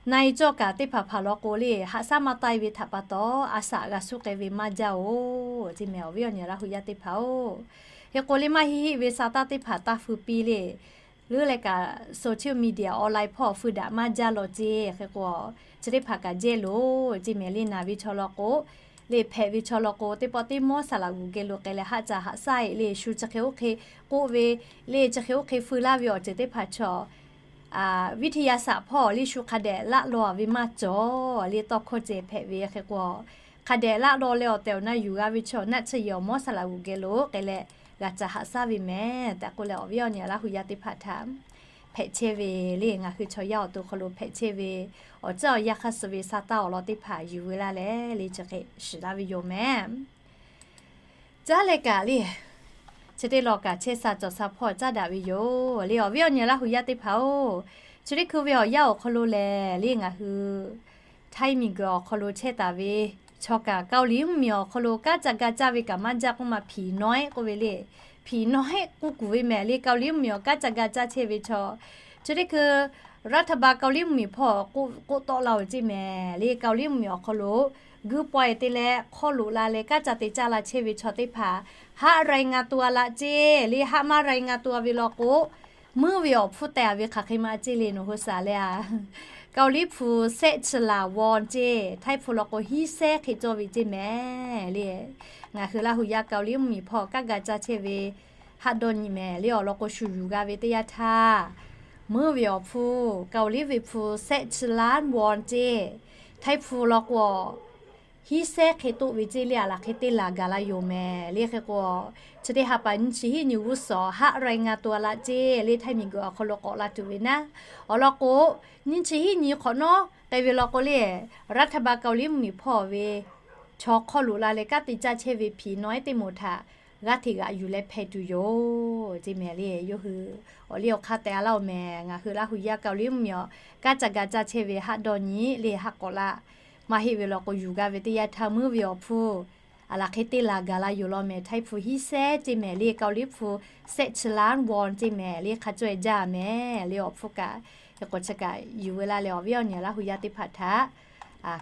Na-e cawˇ kaꞈ teˇ hpaˍ hpaˍ law k'o le, haꞈ shaˉ maˇ taˆ-e ve htaꞈ pa taw, a shaꞈ g'a suhˉ k'ai ve maˇ jaˇ-oˬ, ceˇ mehˍ awˬ viˉ awˬ nyi Laˇ hu yaˇ teˇ hpaˍ-oˬ. Hk'e k'o le, maˇ heˆ heˆ ve sa taˇ teˇ hpaˍ taˇ feu piˇ le. Leuˉ leh kaꞈ social media online hpawˇ feu daꞈ maˇ jaˇ law ceˇ. Hk'e k'o, chi teˇ hpaˍ kaꞈ jehˇ loˬ ceˇ mehˍ le. Naˬ ve chaw law k'o le, hpehꞈ ve chaw law k'o, teˇ pawˆ teˇ mawˇ saˍ laꞈ g'uˬ geh lo k'ai leh haˆ caˍ haꞈ shaˉ-e le, shu chi hk'e oˇ hk'e k'oˆ ve le, chi hk'e oˇ hk'e feu laˇ ve awˬ ceuˬ teˇ hpaˍ chaw วิทยาศาสตร์ hpawˇ le shu hk'a dehꞈ laˆ law ve maˇ cawˬ le, tawˇ hkawˇ ceh hpehꞈ ve. Hk'e k'o, hk'a dehꞈ laˆ law leh awˬ tehˬ awˬ na yuˬ g'a ve chaw naˆ tsuhˇ yehˬ awˬ mawˇ saˍ laꞈ g'uˬ geh lo k'ai leh g'a caˍ haꞈ shaˉ ve mehˍ tehꞈ k'oˆ leh, awˬ viˉ awˬ nyi Laˇ hu yaˇ teˇ hpaˍ htaꞈ hpehꞈ chehˇ ve le, ngaˬ hui chaw yaˇ awˬ to hk'aw lo hpehꞈ chehˇ ve awˬ ceuˬ awˬ yanˇ hk'aˇ suh ve sa taˇ awˬ lawn teˇ hpaˍ yuˬ ve laˇ leh le, chi hk'e shiˍ laˇ ve yoˬ mehˍ. Caˉ leh kaꞈ le, chi teˇ lawn kaꞈ chehˇ sha cawˬ sha hpawˇ caˉ daꞈ ve yoˬ le, awˬ viˉ awˬ nyi Laˇ hu yaˇ teˇ hpaˍ-oˬ. Chi teˇ hkui ve awˬ yanˇ awˬ hk'aw lo lehˬ le, ngaˬ hui Htaiˇ miˬ guiˬ awˬ hk'aw lo chehˇ taˍ ve chaw kaꞈ, Kaoˍliˇ mvuhˇmiˬ awˬ hk'aw lo kanˉ ca ga caˇ ve kaꞈ maˇ jaˇ k'oˆ ma, ผีน้อย k'oˆ ve le. ผีน้อย k'oˆ kuˬ ve mehˍ le, Kaoˍliˇ mvuhˇmiˬ awˬ kanˉ ca ga caˇ chehˇ ve chaw. Chi teˇ hkui รัฐบาล Kaoˍliˇ mvuhˇmiˬ hpawˇ k'oˆ tawˆ la-oˬ ceˇ mehˍ le, Kaoˍliˇ mvuhˇmiˬ awˬ hk'aw lo guiˇ pawehˇ te leh hk'aw loꞈ la leh kanˉ ca te caˇ la chehˇ ve chaw teˇ hpaˍ, haˆ รายงานตัว laˇ ceˇ le. Haˆ maˇ รายงานตัว ve law k'o, meuˇ ve awˬ hpfuhˇ teh-a ve hk'aˬ hk'e ma ceˇ le, nawˬ hui shaˍ leh-a. Kaoˍliˇ hpu แสะฉลา วอน ceˇ, Htaiˇ hpu law k'o hiˉ sehˉ hk'e cawˇ ve ceˇ mehˍ le. Ngaˬ hui Laˇ hu yaˇ Kaoˍliˇ mvuhˇmiˬ hpawˇ kanˉ ga caˇ chehˇ ve haˆ dawˇ nyi mehˍ le. Awˬ lawn k'o, shu yuˬ g'a ve teˇ yanˇ htaˇ, meuˇ ve awˬ hpfuhˇ, Kaoˍliˇ ve hpu แสะฉลา วอน ceˇ, Htaiˇ hpu law k'o hiˉ sehˉ hk'e toˆ ve ceˇ le. A laˬ hk'e te laˬ gaˬ la yoˬ mehˍ le. Hk'e k'o, chi teˇ ha pa nyiˇ chi hiˉ nyi g'uˇ suhˍ haˆ รายงานตัว laˇ ceˇ le, Htaiˇ miˬ guiˬ awˬ hk'aw lo k'awꞈ la tuˬ ve naˉ. Awˬ lawn k'o, nyiˇ chi hiˉ nyi hk'awꞈ nawˉ k'ai ve law k'o le, รัฐบาล Kaoˍliˇ mvuhˇmiˬ hpawˇ ve chaw hk'aw loꞈ la leh kanˉ te caˇ chehˇ ve ผีน้อย teˇ moˍ htaꞈ g'aˇ hteꞈ g'aꞈ yuˬ leh hpeh tuˬ yoˬ ceˇ mehˍ le. Yawˇ hui awˬ liˇ awˬ hk'aˇ teh-a laˇ-oˬ mehˍ. Ngaˬ hui Laˇ hu yaˇ Kaoˍliˇ mvuhˇmiˬ awˬ kanˉ ca ga caˇ chehˇ ve haˆ dawˇ nyi le, haˆ k'awꞈ laˇ maˇ heˆ ve law k'o, yuˬ g'a ve teˇ yanˇ htaˇ meuˇ ve awˬ hpfuhˇ a laˬ hk'e te laˬ gaˬ la yoˬ law mehˍ. Htaiˇ hpu hiˉ sehˉ ceˇ mehˍ le, Kaoˍliˇ hpu แสะฉลา วอน ceˇ mehˍ le, hk'a cawˇ-e jaˇ mehˍ le. Awˬ hpfuhˇ kaꞈ hk'e k'o chi kaꞈ yuˬ ve laˇ leh, awˬ viˉ awˬ nyi Laˇ hu yaˇ teˇ hpaˍ htaꞈ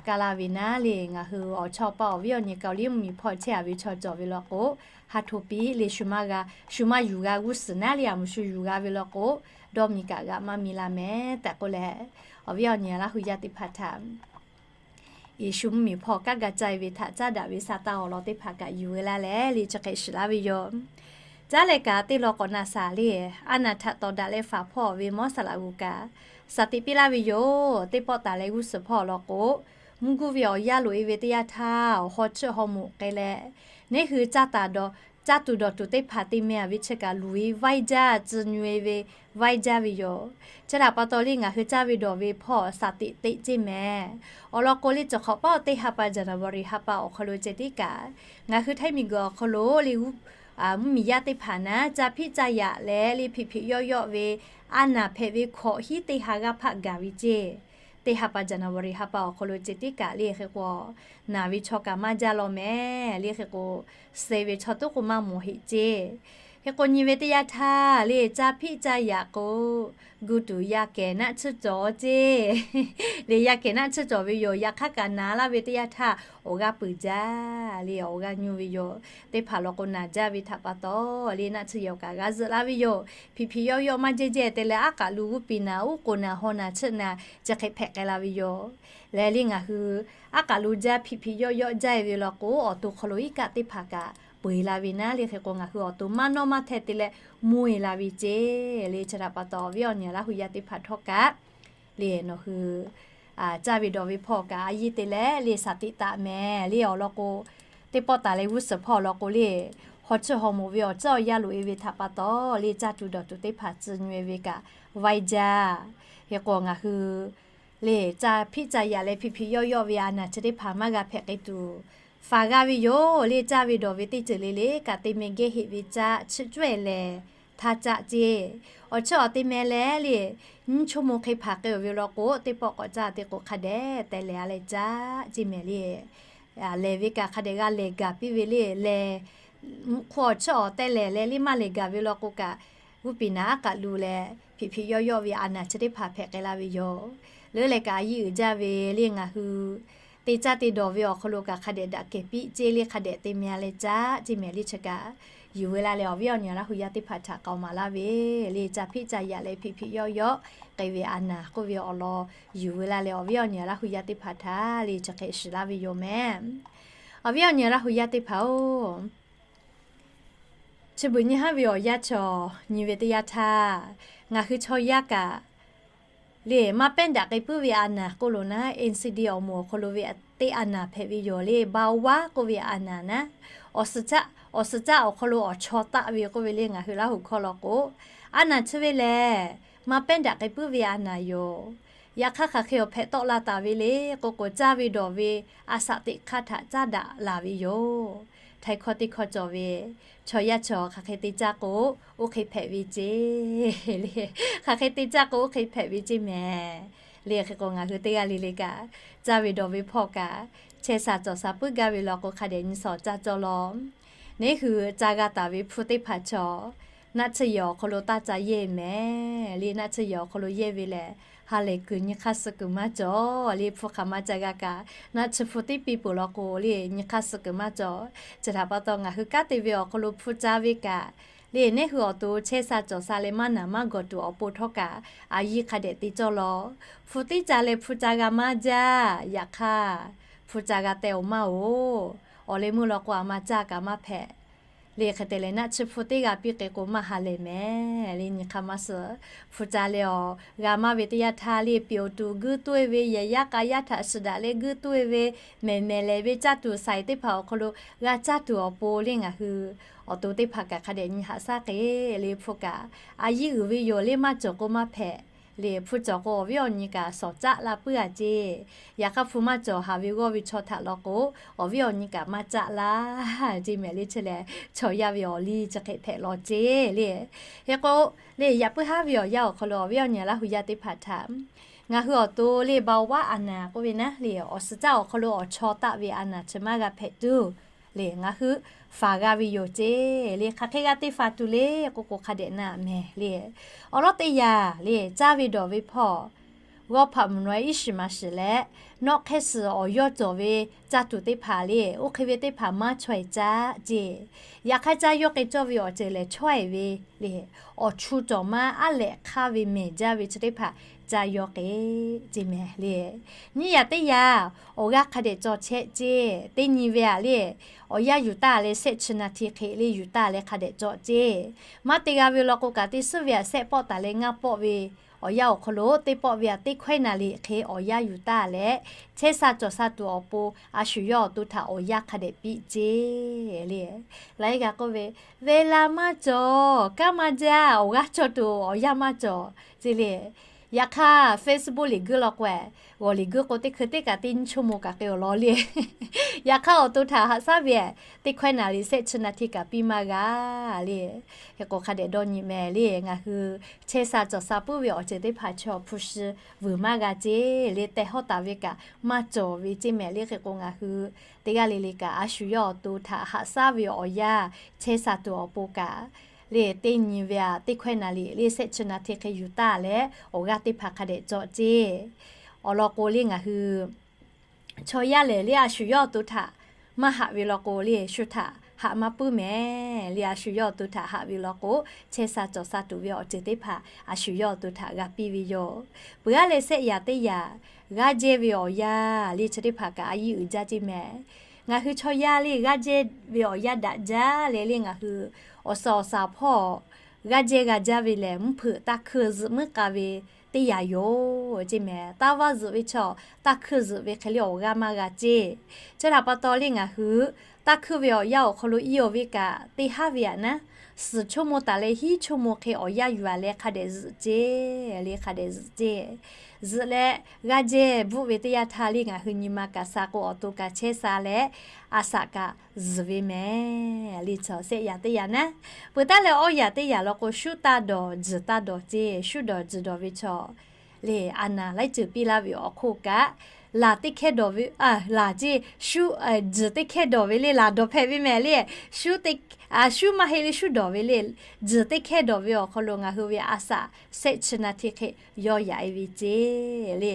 kaˇ laˇ ve naˉ le. Ngaˬ hui awˬ chawˇ paˇ awˬ viˉ awˬ nyi Kaoˍliˇ mvuhˇmiˬ hpawˇ chehˇ-a ve chaw cawˬ ve law k'o, ha hto piˇ le, shu maˇ g'a, shu maˇ yuˬ g'a g'uˇ suhˍ naˉ le. A muˍ shu yuˬ g'a ve law k'o, dawˇ miˬ kaꞈ g'a maˇ miˬ la mehˍ tehꞈ k'oˆ leh, awˬ viˉ awˬ nyi Laˇ hu yaˇ teˇ hpaˍ htaꞈ Yeˍsuˆ mvuhˇmiˬ hpawˇ kanˉ ga caˇ-e ve htaꞈ caˉ daꞈ ve sa taˇ awˬ lawn teˇ hpaˍ kaꞈ yuˬ ve laˇ leh le, chi hk'e shiˍ laˇ ve yoˬ. Caˉ leh kaꞈ teˇ lawn k'awꞈ na shaˍ le, a naˍ htaꞈ tawˍ daꞈ leh faˍ hpawˇ ve mawˇ saˍ laꞈ g'uˬ kaꞈ shaˍ tiꞈ piˇ laˇ ve yoˬ. Teˇ pawˆ taˍ leh g'uˇ suhˍ hpawˇ awˬ lawn k'o, mvuhˇ guˇ ve awˬ yaˇ loꞈ-e ve teˇ yanˇ htaˇ, awˬ hawˉ chiˇ hawˉ moˍ k'ai leh, neˇ hui caˇ tuˬ dawˬ tuˬ teˇ hpaˍ te meh-a ve chi kaꞈ luˬ-e vaiˇ jaˇ, tcuh nyu-e ve vaiˇ jaˇ ve yoˬ. Chi htaꞈ pa taw le, ngaˬ hui caˇ ve dawˬ ve hpawˇ shaˍ tiꞈ teꞈ ceˇ mehˍ. Awˬ lawn k'o le, cawˬ hk'awꞈ paˉ teˇ ha pa January ha pa awˬ hk'aw lo ceh tiˉ kaꞈ, ngaˬ hui Htaiˇ miˬ guiˬ awˬ hk'aw lo le, mvuhˇmiˬ yaˇ teˇ hpaˍ naˉ caˇ hpiˆ caˇ yaꞈ leh le, hpiꞈ hpiꞈ yawˆ yawˆ ve a naˍ hpehꞈ ve hkawꞈ hiˉ teˇ ha g'aˇ hpaˆ gaˬ ve ceˇ. Teˇ ha pa January ha pa awˬ hk'aw lo ceh tiˉ kaꞈ le, hk'e k'o, naˬ ve chaw kaꞈ maˇ jaˇ law mehˍ le. Hk'e k'o, suh ve chaw tuˉ k'o maˇ mawˬ heˆ ceˇ. Hk'e k'o, nyi ve teˇ yanˇ htaˇ le, caˇ hpiˆ caˇ yaꞈ k'o, gu tuˬ yaˇ kehˬ naˆ tsuhˇ cawˬ ceˇ. Le yaˇ kehˬ naˆ tsuhˇ cawˬ ve yoˬ. Yaꞈ hk'aˇ kaꞈ naˍ laˇ ve teˇ yanˇ htaˇ awˬ g'aˇ peuˬ jaˇ le, awˬ g'aˇ nyu ve yoˬ. Teˇ hpaˍ law k'o, naˍ jaˇ ve htaꞈ pa taw le, naˆ tsuhˇ yehˬ kaꞈ g'aˇ zuhˆ laˇ ve yoˬ. Hpiꞈ hpiꞈ yawˆ yawˆ maˇ jehˇ jehˇ te leh, aˉ k'aꞈ lu g'uˇ piˍ naˍ, uˉ k'oˍ naˍ, haw naˍ, chiˆ naˍ, chi hk'e hpehꞈ k'ai la ve yoˬ. Leh le ngaˬ hui aˉ k'aꞈ lu jaˇ, hpiꞈ hpiꞈ yawˆ yawˆ jaˇ-e ve law k'o, awˬ to hk'aw lo iˉ kaˆ teˇ hpaˍ kaꞈ peu-eˬ la ve naˉ le. Hk'e k'o, ngaˬ hui awˬ to maˇ nawˇ maˇ hteh te leh mvuh-e la ve ceˇ. Le chi htaꞈ pa taw, awˬ viˉ awˬ nyi Laˇ hu yaˇ teˇ hpaˍ htawˇ kaꞈ le, nawˬ hui caˇ ve dawˬ ve hpawˇ kaꞈ a yiˇ te leh le shaˍ tiꞈ taˍ mehˍ le. Awˬ lawn k'o, teˇ pawˆ taˍ leh g'uˇ suhˍ hpawˇ awˬ lawn k'o le, hawˉ chiˇ hawˉ moˍ ve awˬ tcuhˉ awˬ yaˇ loꞈ-e ve htaꞈ pa taw le, caˇ tuˬ dawˬ tuˬ teˇ hpaˍ tcuh nyu-e ve kaꞈ vaiˇ jaˇ. Hk'e k'o, ngaˬ hui le caˇ hpiˆ caˇ yaꞈ leh hpiꞈ hpiꞈ yawˆ yawˆ ve a naˍ chi teˇ hpaˍ maˇ g'a hpehꞈ k'ai tuˬ, faˍ g'a ve yoˬ. Le caˇ ve dawˬ ve teˇ ceuˬ le le kaꞈ te meh gehˇ heˆ ve caˇ chiˇ cawehˇ lehˬ htaˇ caˇ ceˇ. Awˬ chiˇ awˬ te meh leh le, nyiˇ ชั่วโมง hk'e hpanˍ k'ai-oˬ ve law k'o, teˇ pawˆ k'awꞈ caˇ te k'o hk'a dehꞈ teh lehˬ a leh caˇ ceˇ mehˍ le. Lehˬ ve kaꞈ hk'a dehꞈ g'a lehˬ gaˬ piˇ ve le. Lehˬ mvuhˇ hk'oˆ awˬ chiˇ awˬ teh lehˬ leh le maˇ lehˬ gaˬ ve law k'o kaꞈ, g'uˇ piˍ naˍ aˉ k'aꞈ lu leh hpiꞈ hpiꞈ yawˆ yawˆ ve a naˍ chi teˇ hpaˍ hpehꞈ k'ai la ve yoˬ. leuˉ leh kaꞈ a yiˇ uiˍ jaˇ ve le ngaˬ hui te caˇ te dawˬ ve awˬ hk'aw lo kaꞈ hk'a dehꞈ daꞈ kehˬ piˇ ceˇ le hk'a dehꞈ te meh leh caˇ ceˇ meh le chi kaꞈ yuˬ veu la leh awˬ viˉ awˬ nyi Laˇ hu yaˇ teˇ hpaˍ htaꞈ k'aoˍ maˍ laˇ ve le ca hpiˆ ca yaꞈ leh hpiꞈ hpiꞈ yawˆ yawˆ k'ai ve a naˍ k'oˆ ve awˬ lawn yuˬ veu la leh awˬ viˉ awˬ nyi Laˇ hu yaˇ teˇ hpaˍ htaꞈ le chi hk'e shiˍ laˇ ve yoˬ meh. Awˬ viˉ awˬ nyi Laˇ hu yaˇ teˇ hpaˍ-oˬ, chi beuꞈ nyi haˉ ve awˬ yanˇ chaw nyi ve teˇ yanˇ htaˇ, ngaˬ hui chaw yaˇ kaꞈ le maˇ pehˉ daꞈ k'ai puiˉ ve a naˍ k'oˆ lo naˉ, N C D awˬ moˍ awˬ hk'aw lo ve teˇ a naˍ hpehꞈ ve yoˬ le. Baoˍ vaˉ k'oˆ ve a naˍ naˉ, awˬ suhˍ caˆ awˬ suhˍ caˆ awˬ hk'aw lo awˬ chaw taˆ ve k'oˆ ve le ngaˬ hui Laˇ hu hkawˇ law k'o, a naˍ chi ve lehˬ maˇ pehˉ daꞈ k'ai puiˉ ve a naˍ yoˬ. Yaꞈ hk'aˇ hk'aˬ hk'e awˬ hpehꞈ tawˆ la taˍ ve le k'oˆ k'o, caˇ ve dawˬ ve a shaꞈ teꞈ hk'aˇ htaꞈ caˉ daꞈ laˬ ve yoˬ. Htaiˍ hkawˇ teˇ hkawˇ cawˬ ve, chaw yaˇ chaw hk'aˬ hk'e te caˇ k'o, oˇ hk'e hpehꞈ ve ceˇ le. Hk'aˬ hk'e te caˇ k'o oˇ hk'e hpehꞈ ve ceˇ meh le. Hk'e k'o ngaˬ hui teˇ g'aˇ le le kaꞈ, caˇ ve dawˬ ve hpawˇ kaꞈ, chehˇ sha cawˬ sha puiˉ gaˇ ve law k'o hk'a dehꞈ nyi shawˍ caˇ cawˇ law. Neˇ hui ca g'a taˍ ve hpu teˇ hpaˍ chaw, naˆ tsuhˇ yehˬ awˬ hk'aw lo taˇ ca yehˇ meh le. Naˆ tsuhˇ yehˬ awˬ hk'aw lo yehˇ ve lehˬ, ha lehˬ kuiˬ nyi hk'aˇ suh kuiˬ maˇ cawˬ le. Hpu hk'aˬ ma ca g'a kaꞈ, naˆ tsuhˇ hpu tiˉ piˇ peuˬ law k'o le nyi hk'aˇ suh kuiˬ maˇ cawˬ. Chi htaꞈ pa taw ngaˬ hui kanˉ te ve awˬ hk'aw lo hpu ca ve kaꞈ le, neˇ hui awˬ to chehˇ sha cawˬ sha leh maˇ naˬ maˇ gawˬ tuˬ awˬ pon htawˇ kaꞈ a yiˇ hk'a dehꞈ te cawˇ law. Hpu tiˉ ca leh hpu ca g'a maˇ jaˇ. Yaꞈ hk'aˇ, hpu ca g'a teh-oˬ maˇ-oˬ, awˬ leh meuˇ law k'o a ma caˇ kaꞈ maˇ hpehꞈ le. Hk'e te leh naˆ tsuhˇ hpu teˇ g'a piˇ k'e k'o maˇ ha lehˬ meh le. Nyi hk'aˇ maˇ suh, hpu ca leh awˬ g'a maˇ ve teˇ yanˇ htaˇ le, pyeˍ awˬ tuˬ guiˇ toˇ-e ve, yehˬ yaˇ k'a yaˇ htaꞈ shiˍ daꞈ leh guiˇ toˇ-e ve, mehˬ mehˬ lehˬ ve caˇ tuˬ saiˍ teˇ hpaˍ awˬ hk'aw lo g'a caˇ tuˬ awˬ pon le ngaˬ hui awˬ to teˇ hpaˍ kaꞈ hk'a dehꞈ nyi haꞈ shaˉ k'e le. Hpu kaꞈ a yiˇ uiˍ ve yoˬ le, maˇ cawˬ k'o maˇ hpehꞈ le. Hpu cawˬ k'o awˬ viˉ awˬ nyi kaꞈ shawˍ caˆ la puiˉ-a ceˇ. Yaꞈ hk'aˇ hpu maˇ cawˬ haˍ ve g'awˇ ve chaw htaꞈ law k'o, awˬ viˉ awˬ nyi kaꞈ maˇ caˆ laˇ ceˇ meh le. Chi lehˬ chaw yaˇ ve awˬ liˇ chi hk'e hpehꞈ law ceˇ le. Hk'e k'o le, yaꞈ puiˉ haˉ ve awˬ yanˇ awˬ hk'aw lo awˬ viˉ awˬ nyi Laˇ hu yaˇ teˇ hpaˍ htaꞈ ngaˬ hui awˬ to le baoˍ vaˉ a naˍ k'oˆ ve naˉ le, awˬ suhˍ caˆ awˬ hk'aw lo awˬ chaw taˆ ve a naˍ chi maˇ g'a hpehꞈ tuˬ le, ngaˬ hui faˍ g'a ve yoˬ ceˇ le. Hk'aˬ hk'e g'a te faˍ tuˬ le k'oˆ k'o hk'a dehꞈ na meh le. Awˬ lawˉ teˇ yanˇ le, caˇ ve dawˬ ve hpawˇ g'awˇ hpaꞈ mvuhˬ naweh iˉ shiˍ maˍ shiˍ leh, nawˆ hk'ehˇ suhˍ awˬ yawˇ cawˬ ve caˇ tuˬ teˇ hpaˍ le, oˇ hk'e ve teˇ hpaˍ maˇ chaweh caˆ ceˇ. Yaꞈ hk'aˇ caˇ yawˇ k'ai cawˇ ve awˬ ceuˬ lehˬ chaweh ve le, awˬ chu cawˬ maˇ aˉ lehꞈ hk'aˇ ve mehˬ jaˇ ve chi teˇ hpaˍ caˇ yawˇ k'ai ceˇ meh le. Nyiˇ yaꞈ teˇ yaꞈ awˬ g'aˇ hk'a dehꞈ cawˬ chehˆ ceˇ. Teˇ nyi ve aꞈ le, awˬ yanˇ yuˬ taˇ leh shehˆ chi na hti hk'e le yuˬ taˇ leh hk'a dehꞈ cawˬ ceˇ. Maˇ te g'a ve law k'o kaꞈ teˇ suhˉ ve aꞈ shehˆ pawˆ taˍ leh ngaˇ pawˆ ve awˬ yanˇ awˬ hk'aw lo teˇ pawˆ ve aꞈ teˇ hkawehˉ naˍ riˍ hk'e awˬ yanˇ yuˬ taˇ leh, chehˇ sha cawˬ sha tuˬ awˬ pon a shu yawˇ awˬ to htaꞈ awˬ yanˇ hk'a dehꞈ piˇ ceˇ le. Laiˉ g'a k'oˆ ve, ve la maˇ cawˬ, kanˉ maˇ jaˇ, awˬ g'aˇ cawˬ tuˬ awˬ yanˇ maˇ cawˬ ceˇ le. Yaꞈ hk'aˇ Facebook liꞈ guiˇ law k'o, g'awˬ liꞈ guiˇ k'o teˇ hkui teˇ kaꞈ teˇ nyiˇ chaw mo kaꞈ k'ai awˬ lawn le. Yaꞈ hk'aˇ awˬ to htaꞈ haꞈ shaˉ ve teˇ hkawehˉ naˍ riˍ shehˆ chi na hti kaꞈ piˇ maˇ g'a le. Hk'e k'o hk'a dehꞈ dawˇ nyi meh le. Ngaˬ hui chehˇ sha cawˬ sha puiˉ ve awˬ ceuˬ teˇ hpaˍ chaw hpu shi vuiˬ maˇ g'a ceˇ le. Teh hawˉ taˍ ve kaꞈ maˇ cawˬ ve ceˇ meh le. Hk'e k'o ngaˬ hui teˇ g'aˇ le le kaꞈ a shu yawˇ awˬ to htaꞈ haꞈ shaˉ ve awˬ yanˇ chehˇ sha tuˬ awˬ pon kaꞈ le, teˇ nyi ve aꞈ teˇ hkawehˉ naˍ riˍ le shehˆ chi na hti hk'e yuˬ taˇ leh awˬ g'aˇ teˇ hpaˍ hk'a dehꞈ cawˬ ceˇ. Awˬ lawn k'o le ngaˬ hui chaw yaˇ lehˬ le a shu yawˇ awˬ to htaꞈ maˇ haꞈ ve law k'o le shu htaꞈ haꞈ maˇ puiˉ meh le. A shu yawˇ awˬ to htaꞈ haꞈ ve law k'o, chehˇ sha cawˬ sha tuˬ ve awˬ ceuˬ teˇ hpaˍ a shu yawˇ awˬ to htaꞈ g'a piˇ ve yoˬ. Peuˬ aˉ leh shehˆ yaꞈ teˇ yaꞈ g'aˇ jehˇ ve awˬ yanˇ le chi teˇ hpaˍ kaꞈ a yiˇ uiˍ jaˇ ceˇ meh. Ngaˬ hui chaw yaˇ le g'aˇ jehˇ ve awˬ yanˇ daꞈ jaˇ leh le ngaˬ hui awˬ suhˍ awˬ shaˍ hpawˇ g'aˇ jehˇ g'a jaˇ ve lehˬ mvuhˇ hpeuꞈ taˇ hkuiˇ zuhꞈ muiˉ k'a ve teˇ yanˇ yoˬ ceˇ meh. Taˇ vaˇ zuhꞈ ve chaw taˇ hkuiˇ zuhꞈ ve hk'e le awˬ g'aˇ maˇ g'a ceˇ. Chi htaꞈ pa taw le ngaˬ hui taˇ hkuiˇ ve awˬ yanˇ awˬ hk'aw lo iˉ awˬ ve kaꞈ teˇ haˉ ve aꞈ naˉ, suhˍ chaw mo taˍ leh hiˉ chaw mo hk'e awˬ yanˇ yuˬ a leh hk'a dehꞈ zuhꞈ ceˇ le. Hk'a dehꞈ zuhꞈ ceˇ. Zuhꞈ leh g'aˇ jehˇ bvuhˆ ve teˇ yanˇ htaˇ le ngaˬ hui nyi ma kaꞈ sha k'o awˬ to kaꞈ chehˇ sha leh a shaꞈ kaꞈ zuhꞈ ve meh le. Chaw shehˆ yaꞈ teˇ yaꞈ naˉ, peuˬ taˉ leh awˇ yaꞈ teˇ yaꞈ law k'o shuˉ taˇ dawˬ tzuhˬ taˇ dawˬ ceˇ. Shuˉ dawˬ tzuhˬ dawˬ ve chaw le a naˍ laiˉ ceuˬ piˇ laˇ ve awˬ hk'oˆ kaꞈ laˬ teˇ hkehˇ dawˬ ve, laˬ ceˇ, shuˉ, tzuhˬ teˇ hkehˇ dawˬ ve le, laˬ dawˬ hpehꞈ ve mehˍ le. Shuˉ maˇ heˆ le, shuˉ dawˬ ve le. Tzuhˬ teˇ hkehˇ dawˬ ve awˬ hk'aw lo ngaˬ hui ve a saꞈ shehˆ chi na htiˇ hk'e yawˇ yaꞈ e ve ceˇ le.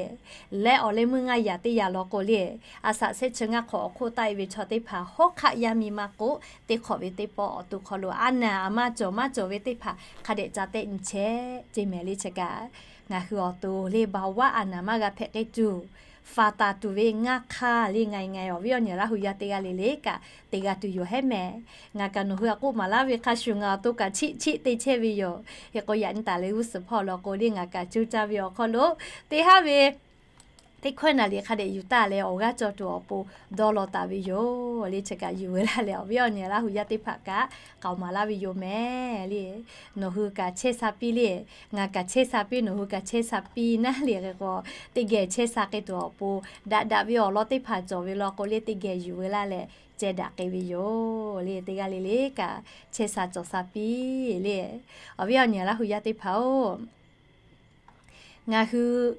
Leh awˬ leh meuˇ ngaˇ yaꞈ teˇ yaꞈ law k'o le, a saꞈ shehˆ chi ngaˇ hk'awꞈ awˬ hk'oˆ taˆ e ve chaw teˇ hpaˍ hawˉ hk'aˆ yaˇ miˇ maˇ k'oˆ, teˇ hk'awꞈ ve teˇ pawˆ awˬ to hk'aw lo a naˍ a maˇ cawˬ maˇ cawˬ ve teˇ hpaˍ hk'a dehꞈ ca tehˆ nyi chehˇ ceˇ mehˍ le. Chi kaꞈ ngaˬ hui awˬ to le baˬ vaˇ a naˍ maˇ g'a hpehꞈ k'ai tuˬ, faˍ taˍ tuˬ ve ngaˇ hk'aˇ le ngaˬ ngaˬ awˬ viˉ awˬ nyi Laˇ hu yaˇ teˇ g'aˇ le le kaꞈ te g'a tuˬ yoˬ hehˉ mehˍ. Ngaˬ kaꞈ nawˬ hui a k'oˆ maˍ laˇ ve hk'a shuˍ ngaˬ awˬ to kaꞈ chiˆ chiˆ te chehˇ ve yoˬ. Hk'e k'o yaꞈ nyi taˍ leh g'uˇ suhˍ hpawˇ law k'o le ngaˬ kaꞈ co caˇ ve awˬ hk'aw lo teˇ haˉ ve teˇ hkawehˇ naˍ liꞈ hk'a dehꞈ yuˬ taˍ leh awˬ g'aˇ cawˬ tuˬ awˬ pon dawˇ law taˍ ve yoˬ le. Chi kaꞈ yuˬ ve laˇ leh awˬ viˉ awˬ nyi Laˇ hu yaˇ teˇ hpaˍ kaꞈ k'aoˍ maˍ laˇ ve yoˬ mehˍ le. Nawˬ hui kaꞈ chehˇ sha piˇ le, ngaˬ kaꞈ chehˇ sha piˇ, nawˬ hui kaꞈ chehˇ sha piˇ naˉ le. Hk'e k'o teˇ geh chehˇ sha k'ai tuˬ awˬ pon daꞈ daꞈ ve awˬ lawn teˇ hpaˍ cawˬ ve law k'o le teˇ geh yuˬ ve laˇ leh ceh daꞈ k'ai ve yoˬ le. Teˇ g'aˇ le le kaꞈ chehˇ sha cawˬ sha piˇ le. Awˬ viˉ awˬ nyi Laˇ hu yaˇ teˇ hpaˍ-oˬ, ngaˬ hui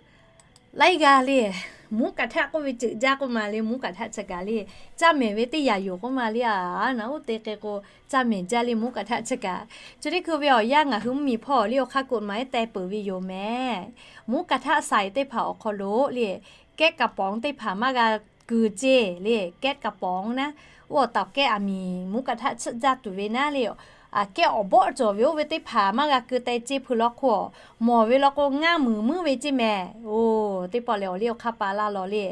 laiˉ g'aˇ le, mvuhˇ kaˍ htaˆ k'oˆ ve ceuˬ jaˇ k'oˆ ma le, mvuhˇ kaˍ htaˆ chi kaꞈ le, caˇ mehˍ ve teˇ yanˇ yoˬ k'oˆ ma le. A, naˬ uˉ te k'ai k'o caˇ mehˍ jaˇ le mvuhˇ kaˍ htaˆ chi kaꞈ. Chi teˇ hkui ve awˬ yanˇ ngaˬ hui mvuhˇmiˬ hpawˇ le awˬ hk'aˇ กฎหมาย teh peuˬ ve yoˬ mehˍ. Mvuhˇ kaˍ htaˆ saiˍ teˇ hpaˍ awˬ hk'aw lo le, kehˉ kaˍ pawnˍ teˇ hpaˍ maˇ g'a keu ceˇ le. Kehˉ kaˍ pawnˍ naˉ, oˇ awˬ taoˍ kehˉ aˬ miˍ mvuhˇ kaˍ htaˆ tsuhˆ jaˇ tuˬ ve naˉ le, kehˉ awˬ bawˆ cawˬ ve oˇ ve teˇ hpaˍ maˇ g'a keu teh ceˇ. Hpeuꞈ law k'o, mawˬ ve law k'o ngaˇ meunˍ muiˉ ve ceˇ mehˍ. Oˬ, teˇ pawˆ lehˬ awˬ liˇ awˬ hk'aˇ pa laˇ law le.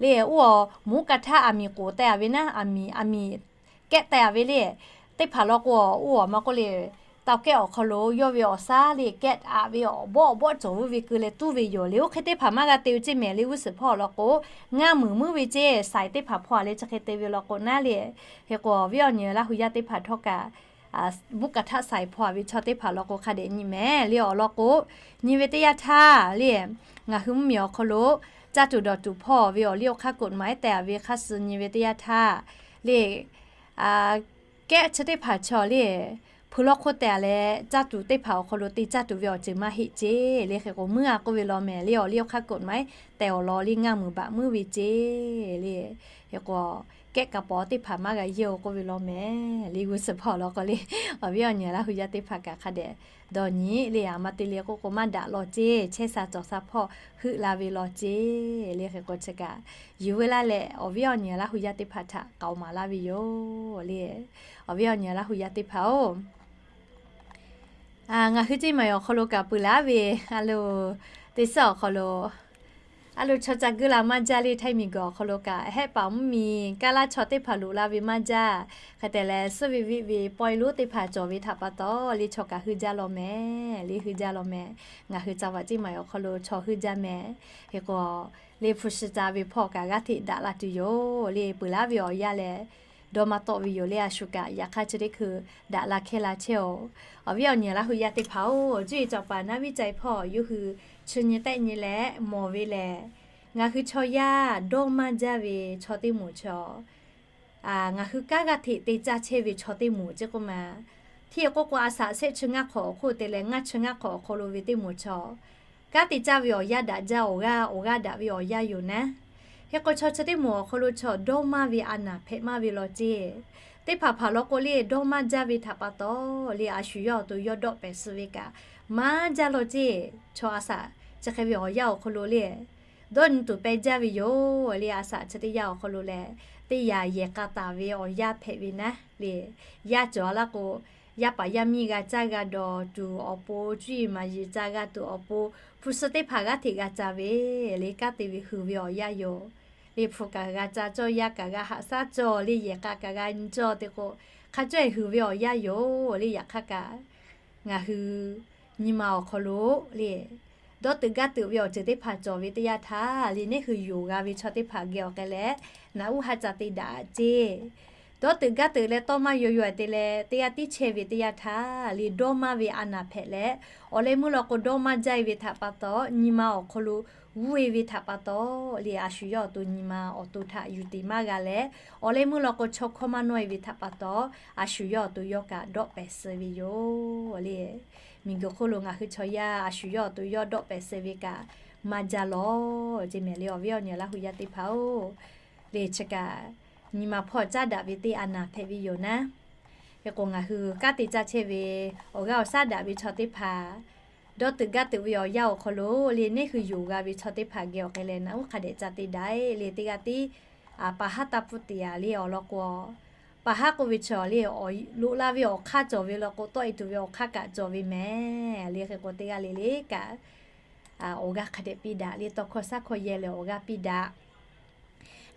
Le, oˇ mvuhˇ kaˍ htaˆ aˬ miˍ k'oˍ teh a ve naˉ, aˬ miˍ, aˬ miˍ kehˉ teh a ve le. Teˇ hpaˍ law k'o, oˇ awˬ ma k'oˆ le, taoˍ kehˉ awˬ hk'aw lo yawˇ ve awˬ shaˉ le kehˉ aꞈ ve awˬ bawˆ awˬ bawˆ cawˬ ve keu leh tuˉ ve yoˬ le. Oˇ hk'e teˇ hpaˍ maˇ g'a te ceˇ mehˍ le g'uˇ suhˍ hpawˇ law k'o, ngaˇ meunˍ muiˉ ve ceˇ. Saiˍ teˇ hpaˍ hpawˇ a leh chi hk'e te ve law k'o naˉ le. Hk'e k'o awˬ viˉ awˬ nyi Laˇ hu yaˇ teˇ hpaˍ htawˇ kaꞈ, mvuhˇ kaˍ htaˆ saiˍ hpawˇ a ve chaw teˇ hpaˍ law k'o hk'a dehꞈ nyi mehˍ le. Awˬ lawn k'o, nyi ve teˇ yanˇ htaˇ le, ngaˬ hui mvuhˇmiˬ awˬ hk'aw lo caˇ tuˬ dawˬ tuˬ hpawˇ ve awˬ liˇ awˬ hk'aˇ กฎหมาย teh a ve hk'a suh nyi ve teˇ yanˇ htaˇ le, kehˉ chi teˇ hpaˍ chaw le, hpeuꞈ law hk'oˆ teh a leh caˇ tuˬ teˇ hpaˍ awˬ hk'aw lo te caˇ tuˬ ve awˬ ceuˬ maˇ heˆ ceˇ le. Hk'e k'o muiˉ a k'oˆ ve law mehˍ le. Awˬ liˇ awˬ hk'aˇ กฎหมาย teh awˬ lawn le ngaˇ meunˍ baꞈ muiˉ ve ceˇ le. Hk'e k'o kehˉ kaˍ pawnˍ teˇ hpaˍ maˇ g'a yehˇ-oˬ k'oˆ ve law mehˍ le g'uˇ suhˍ hpawˇ law k'o le. Awˬ viˉ awˬ nyi Laˇ hu yaˇ teˇ hpaˍ kaꞈ hk'a dehꞈ dawˇ nyi le. A ma te le k'oˆ k'o maˇ daꞈ law ceˇ. Chehˇ sha cawˬ sha hpawˇ heuˆ la ve law ceˇ le. Hk'e k'o chi kaꞈ yuˬ ve laˇ leh awˬ viˉ awˬ nyi Laˇ hu yaˇ teˇ hpaˍ htaꞈ k'aoˍ maˍ laˇ ve yoˬ le. Awˬ viˉ awˬ nyi Laˇ hu yaˇ teˇ hpaˍ-oˬ, ngaˬ hui ceˇ maˬ awˬ hk'aw lo kaꞈ peuˬ laˇ ve, a lo, teˇ suhˉ awˬ hk'aw lo a lo chaw ca guˇ la maˇ jaˇ le. Htaiˇ miˬguiˬ awˬ hk'aw lo kaꞈ hehˆ paˍ mvuhˇmiˬ kaˇ laˇ chaw teˇ hpaˍ loꞈ la ve maˇ jaˇ. Hk'e te leh suhˉ ve viˆ ve pawehˇ lonˉ teˇ hpaˍ cawˬ ve htaꞈ pa taw le chaw kaꞈ heuˆ jaˇ law mehˍ le. Heuˆ jaˇ law mehˍ. Ngaˬ hui ca vaꞈ ceˇ maˬ awˬ hk'aw lo chaw heuˆ jaˇ mehˍ. Hk'e k'o le hpu shi ca ve hpawˇ kaꞈ g'aˇ hteꞈ daꞈ la tuˬ yoˬ le. Peuˬ laˇ ve awˬ yanˇ leh dawˇ maˇ tawˆ ve yoˬ le. A shu kaꞈ yaꞈ hk'aˇ chi teˇ hkui daꞈ la hkehˇ la chehˇ-oˬ. Awˬ viˉ awˬ nyi Laˇ hu yaˇ teˇ hpaˍ-oˬ, cuˇ yiˍ cawˬ paˍ naˉ viˉ ca e hpawˇ yawˇ hui chi nyi tehˆ nyi leh mawˬ ve lehˬ, ngaˬ hui chaw yaˇ dawˇ maˇ jaˇ ve chaw teˇ moˍ chaw, ngaˬ hui kanˉ g'aˇ hteꞈ te caˇ chehˇ ve chaw teˇ moˍ ceˇ k'oˆ ma. Hteˇ k'oˆ k'o a shaꞈ shehˆ chi ngaˇ hk'awꞈ awˬ hk'oˆ te leh ngaˇ chi ngaˇ hk'awꞈ awˬ hk'aw lo ve teˇ moˍ chaw, kanˉ te caˇ ve awˬ yanˇ daꞈ jaˇ, awˬ g'aˇ awˬ g'aˇ daꞈ ve awˬ yanˇ yoˬ naˉ. Hk'e k'o chaw chi teˇ moˍ awˬ hk'aw lo chaw dawˇ maˇ ve a naˍ hpehꞈ maˇ ve law ceˇ. Teˇ hpaˍ hpaˍ law k'o le dawˇ maˇ jaˇ ve htaꞈ pa taw le a shu yawˇ awˬ to yawˇ dawˆ pehˍ suh ve kaꞈ maˇ jaˇ law ceˇ. Chaw a shaꞈ chi hk'e ve awˬ yanˇ awˬ hk'aw lo le dawˇ nyi tuˬ peh jaˇ ve yoˬ le. A shaꞈ chi teˇ yanˇ awˬ hk'aw lo leh teˇ yanˇ yehˬ k'a taˍ ve awˬ yanˇ hpehꞈ ve naˉ le. Yaˇ cawˬ a laˇ k'o, yaˇ paˍ yaˇ miˇ g'a caˇ g'a dawˬ tuˬ awˬ pon, cuˇ yiˍ maˍ yiˍ ca g'a tuˬ awˬ pon, hpu shi teˇ hpaˍ g'aˇ hteꞈ g'a ca ve le. Kanˉ te ve hui ve awˬ yanˇ yoˬ le. Hpu kaꞈ g'a ca cawˇ, yaˇ kaꞈ g'a haꞈ shaˉ cawˇ le, yehˬ k'a kaꞈ g'a nyi cawˇ te k'o, hk'a cawˇ eˬ hui ve awˬ yanˇ yoˬ le. Yaꞈ hk'aˇ kaꞈ ngaˬ hui nyi ma awˬ hk'aw lo le dawˇ teuꞈ gaˇ teuꞈ ve awˬ ceuˬ teˇ hpaˍ cawˬ ve teˇ yanˇ htaˇ le neˇ hui yonˍ g'a ve chaw teˇ hpaˍ geh awˬ k'ai leh naꞈ uˉ ha ca te daꞈ ceˇ. Dawˇ teuꞈ gaˇ teuꞈ leh tawˇ maˇ yaw yaw te leh teˇ g'aˇ tiˉ chehˇ ve teˇ yanˇ htaˇ le dawˇ maˇ ve a naˍ hpehꞈ leh, awˬ leh meuˇ law k'o dawˇ maˇ jaˇ e ve htaꞈ pa taw, nyi ma awˬ hk'aw lo g'uˇ e ve htaꞈ pa taw le a shu yawˇ awˬ to nyi ma awˬ to htaꞈ yuˬ te maˇ g'a leh, awˬ leh meuˇ law k'o chaw hkawˇ maˇ nawˇ e ve htaꞈ pa taw, a shu yawˇ awˬ to yawˇ kaꞈ dawˆ pehˍ suh ve yoˬ le. Miˬguiˬ hk'oˆ lo ngaˬ hui chaw yaˇ a shu yawˇ awˬ to yawˇ dawˆ pehˍ suh ve kaꞈ maˇ jaˇ lawˬ ce mehˍ le awˬ viˉ awˬ nyi Laˇ hu yaˇ teˇ hpaˍ-oˬ. Le chi kaꞈ nyi ma hpawˇ caˉ daꞈ ve teˇ a naˍ hpehꞈ ve yoˬ naˉ. Hk'e k'o ngaˬ hui kanˉ te caˇ chehˇ ve awˬ g'aˇ awˬ shaˉ daꞈ ve chaw teˇ hpaˍ, dawˇ teuꞈ gaˇ teuꞈ ve awˬ yanˇ awˬ hk'aw lo le neˇ hui yonˍ g'a ve chaw teˇ hpaˍ geh awˬ hk'e leh naꞈ uˉ hk'a dehꞈ ca te daꞈ le teˇ g'aˇ tiˉ, pa haˉ taˇ pfuhˇ te a le awˬ lawn k'o, pa haˉ k'oˆ ve chaw le awˬ loꞈ la ve awˬ hk'aˇ cawˬ ve law k'o, tawˆ e tuˬ ve awˬ hk'aˇ kaꞈ cawˬ ve mehˍ le. Hk'e k'o teˇ g'aˇ le le kaꞈ awˬ g'aˇ hk'a dehꞈ piˇ daꞈ le tawˇ hkawˇ shaˉ hkawˇ yehˇ leh awˬ g'aˇ piˇ daꞈ.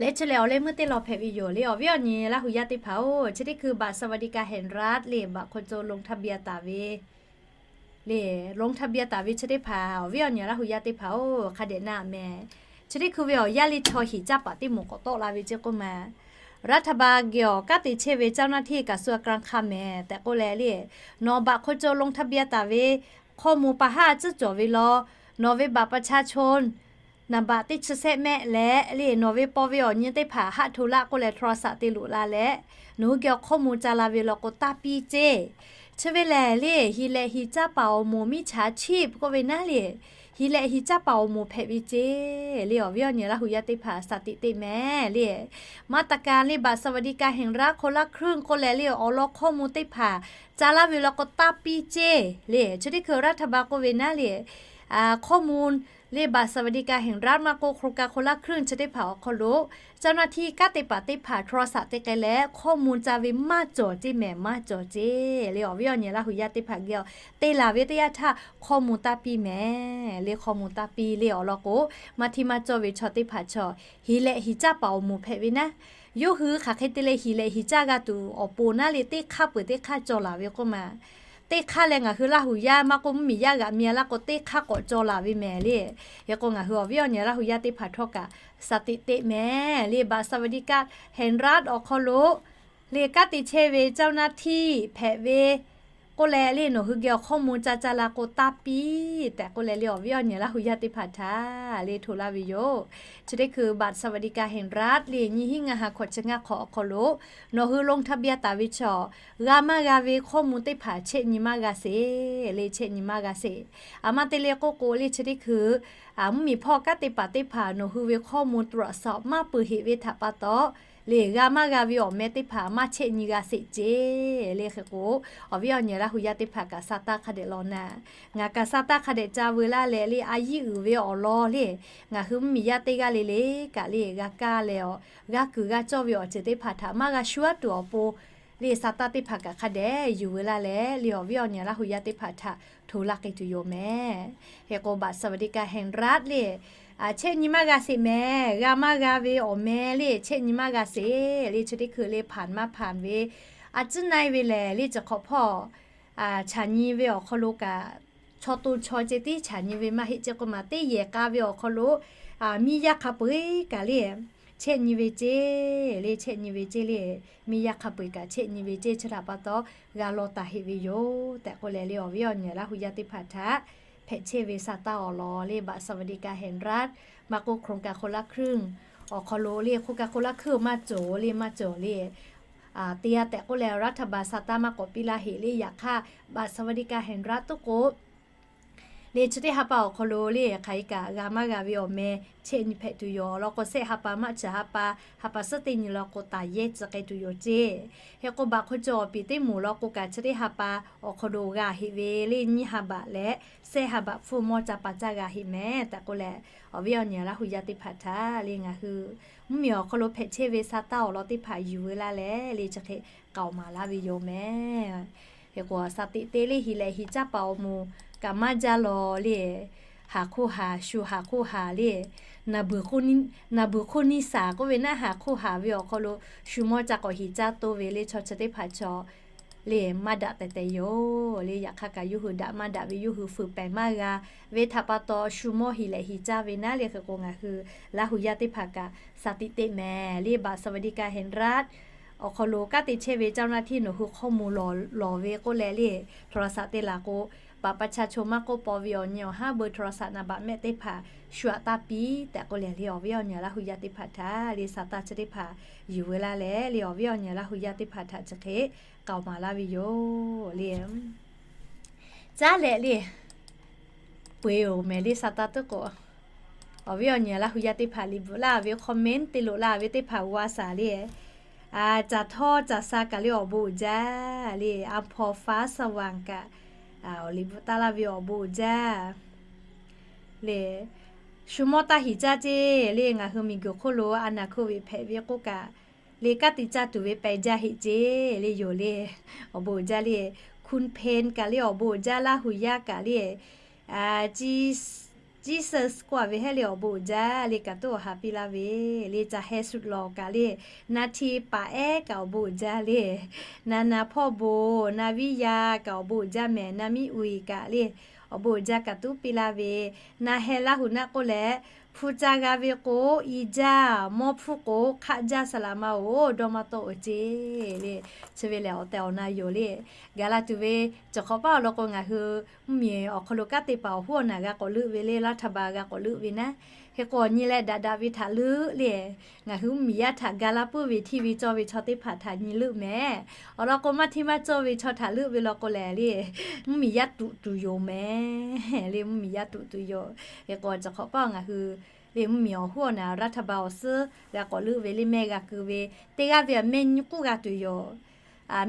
Leh chi lehˬ awˬ leh meuˇ teˇ law hpehꞈ ve yoˬ le awˬ viˉ awˬ nyi Laˇ hu yaˇ teˇ hpaˍ-oˬ. Chi teˇ hkui บัตรสวัสดิการแห่งรัฐ le บัตรคนจนลงทะเบียน taˍ ve le ลงทะเบียน taˍ ve chi teˇ hpaˍ awˬ viˉ awˬ nyi Laˇ hu yaˇ teˇ hpaˍ-oˬ hk'a dehꞈ naˆ mehˍ. Chi teˇ hkui ve awˬ yanˇ le chaw hiˍ caˇ paˍ teˇ moˍ k'awꞈ tawˆ la ve ceˇ k'oˆ ma, รัฐบาล geh awˬ kanˉ te chehˇ ve เจ้าหน้าที่กระทรวงการคลัง mehˍ tehꞈ k'oˆ leh le, nawˬ บัตรคนจนลงทะเบียน taˍ ve ข้อมูล pa haˉ tcuhˉ cawˬ ve law, nawˬ ve บัตรประชาชน naˍ baꞈ teˇ chi sehˆ mehˆ leh le nawˬ ve paw ve awˬ nyi teˇ hpaˍ haˆ hto laˆ k'oˆ leh โทรศัพท์ te loꞈ la leh, nawˬ hui geh awˬ ข้อมูล ca la ve law k'o taˇ piˇ ceˇ. Chi ve lehˬ le hiˍ lehꞈ hiˍ caˇ paˍ awˬ moˍ มิจฉาชีพ k'oˆ ve naˉ le, hiˍ lehꞈ hiˍ caˇ paˍ awˬ moˍ hpehꞈ ve ceˇ le awˬ viˉ awˬ nyi Laˇ hu yaˇ teˇ hpaˍ สติ teˇ mehˍ le. มาตรการ le บัตรสวัสดิการแห่งรัฐ คนละครึ่ง k'oˆ leh le awˬ lawn ข้อมูล teˇ hpaˍ ca laˇ ve law k'o taˇ piˇ ceˇ le. Chi teˇ hkui รัฐบาล k'oˆ ve naˉ le ข้อมูล le บัตรสวัสดิการแห่งรัฐ maˇ k'oˆ โครงการคนละครึ่ง chi teˇ hpaˍ awˬ hk'aw lo เจ้าหน้าที่ kanˉ te paˍ teˇ hpaˍ โทรศัพท์ te k'ai leh ข้อมูล ca ve maˇ cawˬ ceˇ mehˍ maˇ cawˬ ceˇ le awˬ viˉ awˬ nyi Laˇ hu yaˇ teˇ hpaˍ geh awˬ te laˬ ve teˇ yanˇ htaˇ ข้อมูล taˇ piˇ mehˍ le ข้อมูล taˇ piˇ le awˬ lawn k'o, maˇ htiˇ maˇ cawˇ ve chaw teˇ hpaˍ chaw hiˍ lehꞈ hiˍ caˇ paˍ awˬ moˍ hpehꞈ ve naˉ, yawˇ hui hk'aˬ hk'e te leh hiˍ lehꞈ hiˍ caˇ g'a tuˬ awˬ pon naˉ le teˇ hk'aˇ peuˬ teˇ hk'aˇ cawˬ laˬ ve k'oˆ ma, teˇ hk'aˇ leh ngaˬ hui Laˇ hu yaˇ maˇ k'oˆ mvuhˇmiˬ yaˇ g'aꞈ mi a laˇ k'o teˇ hk'aˇ k'awꞈ cawˬ laˬ ve mehˍ le. Hk'e k'o ngaˬ hui awˬ viˉ awˬ nyi Laˇ hu yaˇ teˇ hpaˍ htawˇ kaꞈ สติ teˇ mehˍ le บัตรสวัสดิการแห่งรัฐ awˬ hk'aw lo le kanˉ te chehˇ ve เจ้าหน้าที่ hpehꞈ ve k'oˆ leh le nawˬ hui geh awˬ ข้อมูล ca ca la k'o taˇ piˇ tehꞈ k'oˆ leh le awˬ viˉ awˬ nyi Laˇ hu yaˇ teˇ hpaˍ htaꞈ le hto laˇ ve yoˬ. Chi teˇ hkui บัตรสวัสดิการแห่งรัฐ le nyiˇ hinˉ ngaˇ ha hkawꞈ chi ngaˇ hk'awꞈ awˬ hk'aw lo nawˬ hui ลงทะเบียน taˍ ve chaw g'a maˇ gha ve ข้อมูล teˇ hpaˍ chehˇ nyi maˇ g'a sheˍ le chehˇ nyi maˇ g'a sheˍ. A maˇ te le k'oˆ k'o le chi teˇ hkui mvuhˇmiˬ hpawˇ kanˉ te paˍ teˇ hpaˍ nawˬ hui ve ข้อมูล ตรวจสอบ maˇ peuˬ heꞈ ve htaꞈ pa taw le g'a maˇ g'a ve awˬ meh teˇ hpaˍ maˇ chehˇ nyi g'a sheˍ ceˇ le. Hk'e k'o awˬ viˉ awˬ nyi Laˇ hu yaˇ teˇ hpaˍ kaꞈ sa taˇ hk'a dehꞈ law na, ngaˬ kaꞈ sa taˇ hk'a dehꞈ ca veu laˇ leh le a yiˉ uiˍ ve awˬ lawn le ngaˬ hui mvuhˇmiˬ yaˇ teˇ g'aˇ le le kaꞈ le g'a kaˇ leh awˬ g'aˇ kuiˬ g'aˇ cawˇ ve awˬ ceuˬ teˇ hpaˍ htaꞈ maˇ g'a shu aˉ tuˬ awˬ pon le sa taˇ teˇ hpaˍ kaꞈ hk'a dehꞈ yuˬ veu laˇ leh le awˬ viˉ awˬ nyi Laˇ hu yaˇ teˇ hpaˍ htaꞈ hto laˇ k'ai tuˬ yoˬ mehˍ. Hk'e k'o บัตรสวัสดิการแห่งรัฐ le chehˇ nyi maˇ g'a sheˍ mehˍ. G'a maˇ g'a ve awˬ meh le chehˇ nyi maˇ g'a sheˍ le chi teˇ hkui le ผ่าน maˇ ผ่าน ve a ciˉ na e ve lehˬ le chi hk'awꞈ hpawˇ chaˬ nyi ve awˬ hk'aw lo kaꞈ chaw to chaw ceh tiˉ chaˬ nyi ve maˇ heˆ ceˇ k'oˆ ma teˇ yehˬ k'a ve awˬ hk'aw lo miˇ yaˇ hk'a peu-eˬ kaꞈ le chehˇ nyi ve ceˇ le chehˇ nyi ve ceˇ le miˇ yaˇ hk'a peu-eˬ kaꞈ chehˇ nyi ve ceˇ chi htaꞈ pa taw g'a law taˍ heꞈ ve yoˬ tehꞈ k'oˆ leh le awˬ viˉ awˬ nyi Laˇ hu yaˇ teˇ hbaꞈ htaꞈ hpehꞈ chehˇ ve sa taˇ awˬ lawn le บัตรสวัสดิการแห่งรัฐ maˇ k'oˆ โครงการคนละครึ่ง awˬ hk'aw lo le โครงการคนละครึ่ง maˇ cawˬ le maˇ cawˬ le teˇ g'aˇ tehꞈ k'oˆ leh รัฐบาล sa taˇ maˇ k'awꞈ piˇ laˇ heꞈ le yaꞈ hk'aˇ บัตรสวัสดิการแห่งรัฐ tuˉ k'o le chi teˇ ha pa awˬ hk'aw lo le hk'aˬ hk'e kaꞈ g'a maˇ g'a ve awˬ meh chehˇ nyi hpehꞈ tuˬ yoˬ. Awˬ lawn k'o shehˆ ha pa maˇ chi ha pa ha pa suhˉ teˇ nyi law k'o taˍ yehˇ tcuh k'ai tuˬ yoˬ ceˇ. Hk'e k'o บัตรคนจน awˬ piˍ teˇ moˍ law k'o kaꞈ chi teˇ ha pa awˬ hk'aw lo g'a heꞈ ve le nyiˇ ha baꞈ leh shehˆ ha baꞈ hpfuhˇ mawˇ ca pa caˇ g'a heꞈ mehˍ tehꞈ k'oˆ leh awˬ viˉ awˬ nyi Laˇ hu yaˇ teˇ hpaˍ htaꞈ le ngaˬ hui mvuhˇmiˬ awˬ hk'aw lo hpehꞈ chehˇ ve sa taˇ awˬ lawn teˇ hpaˍ yuˬ veu laˇ leh le chi hk'e k'aoˍ maˍ laˇ ve yoˬ mehˍ. Hk'e k'o sa teꞈ te le hiˍ lehꞈ hiˍ caˇ paˍ awˬ moˍ kaꞈ maˇ jaˇ lawˬ le haˍ hk'oˆ haˍ shu haˍ hk'oˆ haˍ le naˍ beuˬ hk'oˆ niˇ saˍ k'oˆ ve naˉ haˍ hk'oˆ haˍ ve awˬ hk'aw lo shu mawˇ ca k'awꞈ hiˍ caˇ toˇ ve le chaw chi teˇ hpaˍ chaw le maˇ daꞈ tehˬ tehˬ yoˬ le. Yaꞈ hk'aˇ kaꞈ yawˇ hui daꞈ maˇ daꞈ ve yawˇ hui fuiˍ pehˍ maˇ g'a ve htaꞈ pa taw shu mawˇ hiˍ lehꞈ hiˍ caˇ ve naˉ le. Hk'e k'o ngaˬ hui Laˇ hu yaˇ teˇ hpaˍ kaꞈ sa teꞈ te mehˍ le บัตรสวัสดิการแห่งรัฐ awˬ hk'aw lo kanˉ te chehˇ ve เจ้าหน้าที่ nawˬ hui ข้อมูล lawˬ lawˬ ve k'oˆ leh le โทรศัพท์ te laˬ k'o บัตรประชาชน maˇ k'oˆ paw ve awˬ nyi awˬ haˉ เบอร์โทรศัพท์ naˍ baꞈ mehˆ teˇ hpaˍ shu aꞈ taˇ piˇ tehꞈ k'oˆ leh le awˬ viˉ awˬ nyi Laˇ hu yaˇ teˇ hpaˍ htaꞈ le sa taˇ chi teˇ hpaˍ yuˬ veu laˇ leh le awˬ viˉ awˬ nyi Laˇ hu yaˇ teˇ hpaˍ htaꞈ chi hk'e k'aoˍ maˍ laˇ ve yoˬ le. Caˉ leh le peu-eˬ oˬ mehˍ le sa taˇ tuˉ k'o Awˬ viˉ awˬ nyi Laˇ hu yaˇ teˇ hpaˍ liꞈ bvuhꞈ laˇ ve, comment te loꞈ la ve teˇ hpaˍ g'a shaˍ le. Caˬ htawˇ caˬ sha kaꞈ le awˬ bon uiˍ jaˇ le, a hpaw faˉ sa vaˬ kaꞈ, awˬ liꞈ bvuhꞈ taˍ laˇ ve awˬ bon uiˍ jaˇ le. Shu mawˇ taˇ hiˍ caˇ ceˇ le, ngaˬ hui miˬguiˬ hk'oˆ lo a naˍ hkui ve hpehꞈ ve k'oˆ kaꞈ, le kanˉ te caˇ tuˬ ve pehˬ jaˇ heˆ ceˇ le yoˬ le. Awˬ bon uiˍ jaˇ le, Kun Phen kaꞈ le awˬ bon uiˍ jaˇ, Laˇ hu yaˇ kaꞈ le, Jesus k'oˆ a ve hehˉ le awˬ bon uiˍ jaˇ le, kaꞈ tuˉ awˬ ha piˇ laˇ ve le. Caˬ heh shu lawˬ kaꞈ le, na hti paˍ ehˉ kaꞈ awˬ bon uiˍ jaˇ le. Na na hpawˇ bon, na viˉ yaˇ kaꞈ awˬ bon uiˍ jaˇ mehˍ, na miˇ uiˍ kaꞈ le awˬ bon uiˍ jaˇ, kaꞈ tuˉ piˇ laˇ ve. Na heh Laˇ hu naˆ k'oˆ leh, hpu ca g'a ve k'o, i jaˇ, mawˇ hpfuhˇ k'o hk'aˆ jaˇ, saˍ laꞈ ma oˬ, dawˇ maˇ tawˆ oˬ ceˇ le. Chi ve lehˬ awˬ tehˬ awˬ na yoˬ le. Gaˬ la tuˬ ve, cawˬ hk'awꞈ paˉ awˬ lawn k'o ngaˬ hui mvuhˇmiˬ awˬ hk'aw lo kanˉ te paˍ awˬ hoˉ awˬ naˬ g'a k'awꞈ leuˆ ve le, รัฐบาล g'a k'awꞈ leuˆ ve naˉ, hk'e k'o awˬ nyi leh daꞈ daꞈ ve htaꞈ leuˆ le. Ngaˬ hui mvuhˇmiˬ yaˇ htaꞈ ga laˇ puiˉ ve hteˇ ve cawˇ ve chaw teˇ hpaˍ htaꞈ nyi leuˆ mehˍ. Awˬ lawn k'o maˇ hteˇ maˇ cawˇ ve chaw htaꞈ leuˆ ve law k'o lehˬ le, mvuhˇmiˬ yaˇ tuꞈ tuˬ yoˬ mehˍ le, mvuhˇmiˬ yaˇ tuꞈ tuˬ yoˬ. Hk'e k'o cawˬ hk'awꞈ paˉ ngaˬ hui le mvuhˇmiˬ awˬ hoˉ awˬ naˬ รัฐบาล awˬ suhˉ g'a k'awꞈ leuˆ ve le, mehˆ g'a keu ve, teˇ g'aˇ ve a mehˆ nyi k'uˉ g'a tuˬ yoˬ.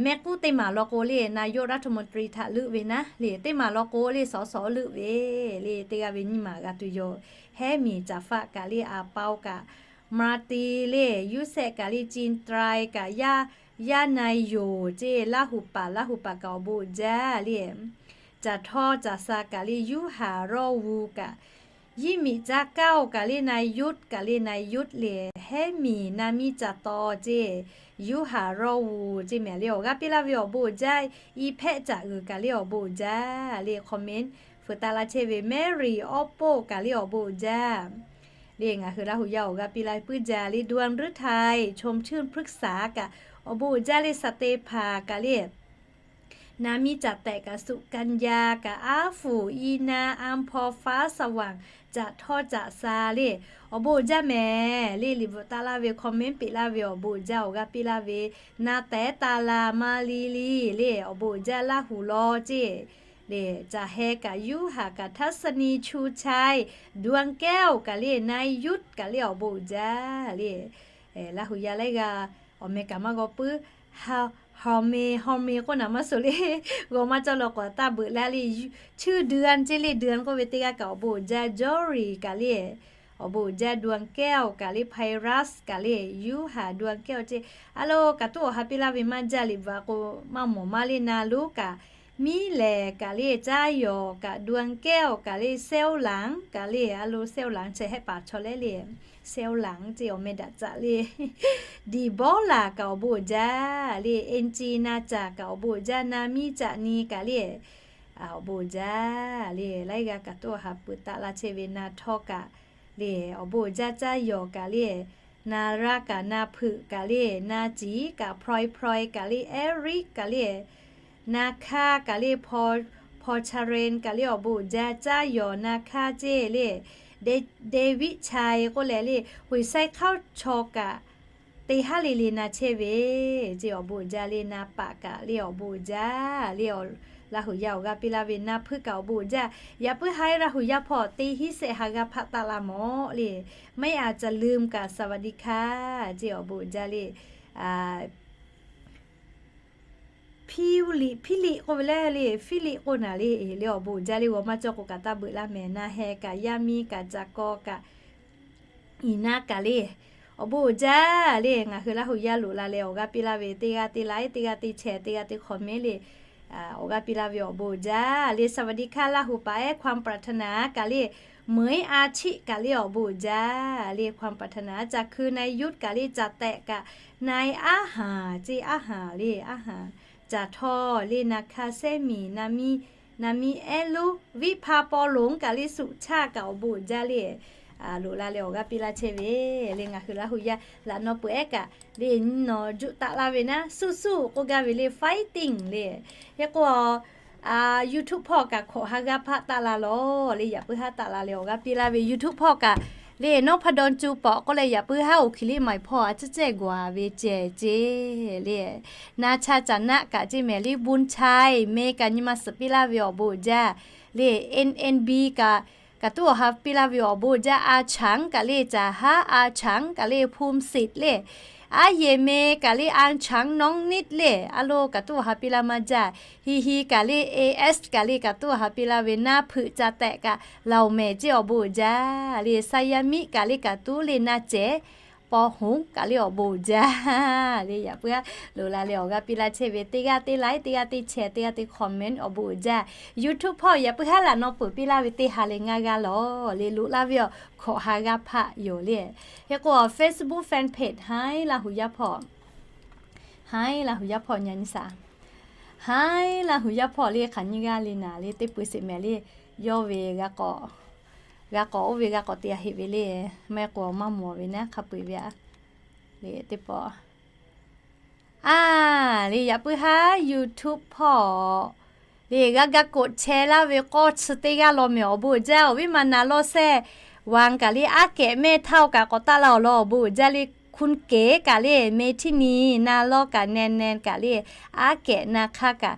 Mehˆ k'uˉ teˇ maˬ law k'o le นายกรัฐมนตรี htaꞈ leuˆ ve naˉ le, teˇ maˬ law k'o le สส leuˆ ve le, teˇ g'aˇ ve nyiˇ maˬ g'a tuˬ yoˬ. Hehˉ miˬ caˍ faˆ kaꞈ le a paoˇ kaꞈ, Martin le Yuˇsehˆ kaꞈ le Cin Trai kaꞈ, yaˇ na yoˬ ceˇ, Laˇ hu paˍ, Laˇ hu paˍ kaꞈ awˬ bon uiˍ jaˇ le. Caˬ htawˇ caˬ sha kaꞈ le Yuˇ haˍ Rawˇ hu kaꞈ, Yiˇ miꞈ caˇ kaˇ oˬ kaꞈ le นายก kaꞈ le นายก le, hehˉ miˬ na miˇ caˍ taw ceˇ, Yuˇ haˍ Rawˇ hu ceˇ mehˍ le, awˬ g'aˇ piˇ laˇ ve awˬ bon uiˍ jaˇ. I hpehˆ caꞈ uiˍ kaꞈ le awˬ bon uiˍ jaˇ le, comment fuiˍ taˍ la chehˇ ve Mary Awˇ poˆ kaꞈ le awˬ bon uiˍ jaˇ le. Ngaˬ hui Laˇ hu yaˇ awˬ g'aˇ piˇ laˇ ve puiˉ jaˇ le, ดวงฤทัย ชมชื่นพฤกษา kaꞈ awˬ bon uiˍ jaˇ le, สเตฟาน kaꞈ le นามิ caꞈ tehꞈ kaꞈ สุกัญญา kaꞈ aˉ fuˍ อีนา a hpaw faˉ สว่าง caꞈ htawˇ caꞈ sha le, awˬ bon uiˍ jaˇ mehˍ le. Liꞈ bvuhꞈ taˍ laˇ ve, comment peꞈ laˇ ve awˬ bon uiˍ jaˇ, awˬ g'aˇ piˇ laˇ ve. Na tehˉ taˍ laˬ ma li li le, awˬ bon uiˍ jaˇ Laˇ hu lawˇ ceˇ le. Caˬ heh kaꞈ Yuˇ haˍ kaꞈ ทัศนี ชูชัย ดวงแก้ว kaꞈ le นายก kaꞈ le awˬ bon uiˍ jaˇ le. Laˇ hu yaˇ laiˉ g'aˇ awˬ meh kaꞈ maˇ g'aw puiˉ, ฮอร์เมย์ ฮอร์เมย์ k'oˆ naˍ maˇ suh le, g'aw maˇ cawˇ law k'awꞈ taˇ beuꞈ laˇ le. Chu เดือน ceˇ le, เดือน k'oˆ ve teˇ g'aˇ kaꞈ awˬ bon uiˍ jaˇ, Jory kaꞈ le awˬ bon uiˍ jaˇ, ดวงแก้ว kaꞈ le, Pirus kaꞈ le, Yuˇ haˍ ดวงแก้ว ceˇ. A lo kaꞈ tuˉ awˬ ha piˇ laˇ ve maˇ jaˇ, liꞈ bvuhꞈ k'o maˇ mawˬ maˇ le. Na loˉ kaꞈ, miˉ lehˍ kaꞈ le, caˇ yawˬ kaꞈ, ดวงแก้ว kaꞈ le, แซวหลัง kaꞈ le, a lo แซวหลัง chi hehˆ paˍ chaw lehˉ le, แซวหลัง ceˇ awˬ meh daꞈ caꞈ le. Diˍbawˇlaˍ kaꞈ awˬ bon uiˍ jaˇ le, เอ็นจี na caˍ kaꞈ awˬ bon uiˍ jaˇ, na miˇ caꞈ ni kaꞈ le awˬ bon uiˍ jaˇ le. Laiˉ g'aˇ kaꞈ tuˉ awˬ ha peuˬ taˍ laˇ chehˇ ve, na htawˇ kaꞈ le awˬ bon uiˍ jaˇ, caˇ yawˬ kaꞈ le, na raˇ kaꞈ na hpeuꞈ kaꞈ le, na ciˍ kaꞈ พลอย พลอย kaꞈ le, Eric kaꞈ le, na hkaˇ kaꞈ le, พอล พอล ชาเรน kaꞈ le awˬ bon uiˍ jaˇ, caˇ yawˬ na hkaˇ ceˇ le. David Chai k'oˆ leh le, ห้วยทราย hk'aˇ chaw kaꞈ teˇ haˉ le le na chehˇ ve ceˇ, awˬ bon uiˍ jaˇ le. Na paˍ kaꞈ le awˬ bon uiˍ jaˇ le. Laˇ hu yaˇ awˬ g'aˇ piˇ laˇ ve, na hpeuꞈ kaꞈ awˬ bon uiˍ jaˇ. Yaꞈ puiˉ haˉ Laˇ hu yaˇ hpawˇ teˇ hinˉ sehꞈ ha g'a hpaˆ taˍ la mawˬ le. Maiˉ a ca leuˉm kaꞈ สวัสดีค่ะ ceˇ awˬ bon uiˍ jaˇ le. Hpiˇliꞈ, Hpiˇliꞈ k'oˆ ve lehˬ le, Hpiˇliꞈ k'oˆ naˍ le, le awˬ bon uiˍ jaˇ le, g'aw maˇ cawˇ k'o kaꞈ taˇ beuꞈ laˇ mehˍ. Na heh kaꞈ, yaˇ miˇ kaꞈ, caꞈ kaw kaꞈ, iˍ naˇ kaꞈ le, awˬ bon uiˍ jaˇ le. Ngaˬ hui Laˇ hu yaˇ loꞈ la leh awˬ g'aˇ piˇ laˇ ve, teˇ g'aˇ teˇ like, teˇ g'aˇ teˇ share, teˇ g'aˇ teˇ comment le, awˬ g'aˇ piˇ laˇ ve awˬ bon uiˍ jaˇ le. สวัสดีค่ะ Laˇ hu paˍ ehˉ ความปรารถนา kaꞈ le, เหมยอาชิ kaꞈ le awˬ bon uiˍ jaˇ le. ความปรารถนา caˬ hkui นายก kaꞈ le, caˬ tehꞈ kaꞈ, นายอาหาร ceˇ, อาหาร le, อาหาร. Caˬ htawˇ le, na hkaˇ, sehˉ miˬ, na miˇ, na miˇ ehˉ loˉ, viˉ hpa paw lonˉ kaꞈ le, สุชาติ kaꞈ awˬ bon uiˍ jaˇ le. Loꞈ la leh awˬ g'aˇ piˇ laˇ chehˇ ve le. Ngaˬ hui Laˇ hu yaˇ laꞈ naw peuˬ ehˉ kaꞈ le, nyi nawˬ juˆ taˆ laˇ ve naˉ, สู้ๆ k'oˆ gaˇ ve le, fighting le. Hk'e k'o YouTube hpawˇ kaꞈ hkawꞈ ha g'aˇ hpaˆ taˆ la lawˬ le. Yaꞈ puiˉ haˉ taˆ la leh awˬ g'aˇ piˇ laˇ ve, YouTube hpawˇ kaꞈ le, Nawˉ hpa dawˇ cuˇ pawꞈ k'oˆ leh, yaꞈ puiˉ haˉ oˬ hkiˬ liˇ maˬ hpawˇ a ciˉ cehˇ g'aw ve ceh ceˇ le. Na cha caˬ naˆ kaꞈ ceˇ mehˍ le, บุญชัย meh kaꞈ nyi ma suhˍ piˇ laˇ ve awˬ bon uiˍ jaˇ le. NNB kaꞈ Kaꞈ tuˉ awˬ ha piˇ laˇ ve awˬ bon uiˍ jaˇ. A changˉ kaꞈ le, caˍ haˉ a changˉ kaꞈ le, phum sit le, aˉ yeˬ me kaꞈ le, a changˉ nawˉ niˆ le, a lo kaꞈ tuˉ awˬ ha piˇ laˇ maˇ jaˇ. Hi hi kaꞈ le, es kaꞈ le, kaꞈ tuˉ awˬ ha piˇ laˇ ve naˇ hpeuꞈ ca tehꞈ kaꞈ laˬ oˬ mehˍ ceˇ awˬ bon uiˍ jaˇ le. Saˍyaˍmiˆ kaꞈ le, kaꞈ tuˉ le naˇ cehˬ, paw hoˍ kaꞈ le awˬ bon uiˍ jaˇ le. Yaꞈ puiˉ haˉ loꞈ la leh awˬ g'aˇ piˇ laˇ chehˇ ve teˇ g'aˇ teˇ like, teˇ g'aˇ teˇ share, teˇ g'aˇ teˇ comment awˬ bon uiˍ jaˇ. YouTube hpawˇ yaꞈ puiˉ haˉ laꞈ naw peuˬ piˇ laˇ ve teˇ ha leh ngaˇ g'aˇ lawˬ le. Loꞈ la ve awˬ hkawꞈ ha g'aˇ hpaˆ yoˬ le. Hk'e k'o Facebook fan page Haiˉ Laˇ huˍ yaˇ hpawˇ, Haiˉ Laˇ huˍ yaˇ hpawˇ nyi nyi shaˍ, Haiˉ Laˇ huˍ yaˇ hpawˇ le hk'aˬ nyiˇ g'aˇ le naˍ le teˇ peuˬ sheˍ mehˍ le. Yawˇ ve g'a k'awꞈ, g'a k'awꞈ oˇ ve g'a k'awꞈ te a heˆ ve le. Maˇ heˆ k'o maˇ mawˬ ve naˉ hk'a peu-eˬ ve aꞈ le teˇ pawˆ a le. Yaꞈ puiˉ haˉ YouTube hpawˇ le g'a ga koꞈ chehˇ laˇ ve k'awˇ chi teˇ g'aˇ lawˬ mehˍ awˬ bon uiˍ jaˇ. Awˬ viˉ ma na lawˇ sehˇ, Waˍ kaꞈ le aˉ kehꞈ mehˇ htaˇ-oˬ kaꞈ k'awꞈ taˆ la awˬ lawn awˬ bon uiˍ jaˇ le. Hkunˉ kehˬ kaꞈ le, Mehˇ htiˇ ni na lawˇ kaꞈ neh neh kaꞈ le, aˉ kehꞈ na hk'aˇ kaꞈ,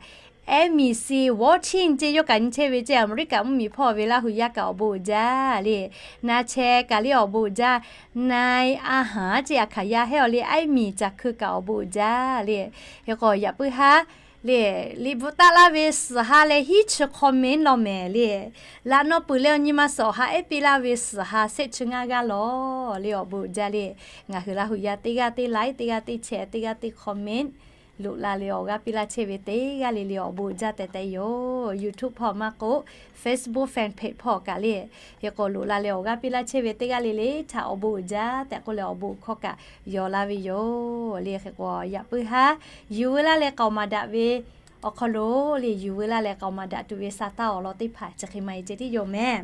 Amy C watching ceˇ yawˇ kaꞈ nyi chehˇ ve ceˇ. Aˍmeˍriˆkaꞈ mvuhˇmiˬ hpawˇ ve Laˇ huˍ yaˇ kaꞈ awˬ bon uiˍ jaˇ le. Na chehˇ kaꞈ le awˬ bon uiˍ jaˇ. Na-e a haˍ ceˇ aˬ hkaˍ yaˇ hehˉ awˬ le, Amy Caˬ hkui kaꞈ awˬ bon uiˍ jaˇ le. Hk'e k'o yaꞈ puiˉ haˉ le, liꞈ bvuhꞈ taˆ laˇ ve suhˍ ha leh hiˉ chi comment lawˬ mehˍ le. Laꞈ naw peuˬ leh awˬ nyi ma suhˍ awˬ ha ehˉ piˇ laˇ ve suhˍ ha shehˆ chi ngaˇ g'aˇ lawˬ le awˬ bon uiˍ jaˇ le. Ngaˬ hui Laˇ huˍ yaˇ teˇ g'aˇ teˇ like, teˇ g'aˇ teˇ share, teˇ g'aˇ teˇ comment loꞈ la leh awˬ g'aˇ piˇ laˇ chehˇ ve teˇ g'aˇ le le awˬ bon uiˍ jaˇ tehꞈ tehꞈ yoˬ. YouTube hpawˇ maˇ k'o, Facebook fan page hpawˇ kaꞈ le. Hk'e k'o loꞈ la leh awˬ g'aˇ piˇ laˇ chehˇ ve teˇ g'aˇ le le htaꞈ awˬ bon uiˍ jaˇ tehꞈ k'oˆ leh awˬ bon hkawˇ kaꞈ yaw laˇ ve yoˬ le. Hk'e k'o yaꞈ puiˉ haˉ yuˬ veu laˇ leh k'aoˍ maˍ daꞈ ve awˬ hk'aw lo le, yuˬ veu laˇ leh k'aoˍ maˍ daꞈ tuˬ ve sa taˇ awˬ lawn teˇ hpaˍ chi hk'e maˇ heˆ ceh tiˉ yoˬ mehˍ.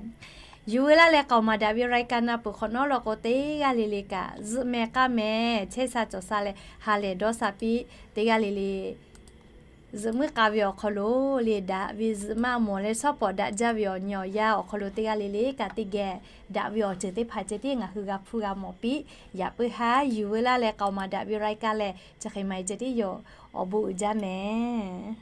Yuˬ veu laˇ leh k'aoˍ maˍ daꞈ ve รายการ na peuˬ hk'awꞈ nawˉ law k'o teˇ g'aˇ le le kaꞈ zuhꞈ meh k'aˇ meh chehˇ sha cawˬ sha leh ha lehˬ dawˇ sha piˇ. Teˇ g'aˇ le le zuhꞈ muiˉ k'a ve awˬ hk'aw lo le daꞈ ve zuhꞈ maˇ mawˬ leh shawˉ pawˍ daꞈ jaˇ ve awˬ nyi awˬ yaˇ awˬ hk'aw lo teˇ g'aˇ le le kaꞈ teˇ geh daꞈ ve awˬ ceuˬ teˇ hpaˍ ceh tiˉ ngaˬ hui g'a hpuˇ g'a mawˬ piˇ. Yaꞈ puiˉ haˉ yuˬ veu laˇ leh k'aoˍ maˍ daꞈ ve รายการ lehˬ chi hk'e maˇ heˆ ceh tiˉ yoˬ. Awˬ bon uiˍ jaˇ mehˍ.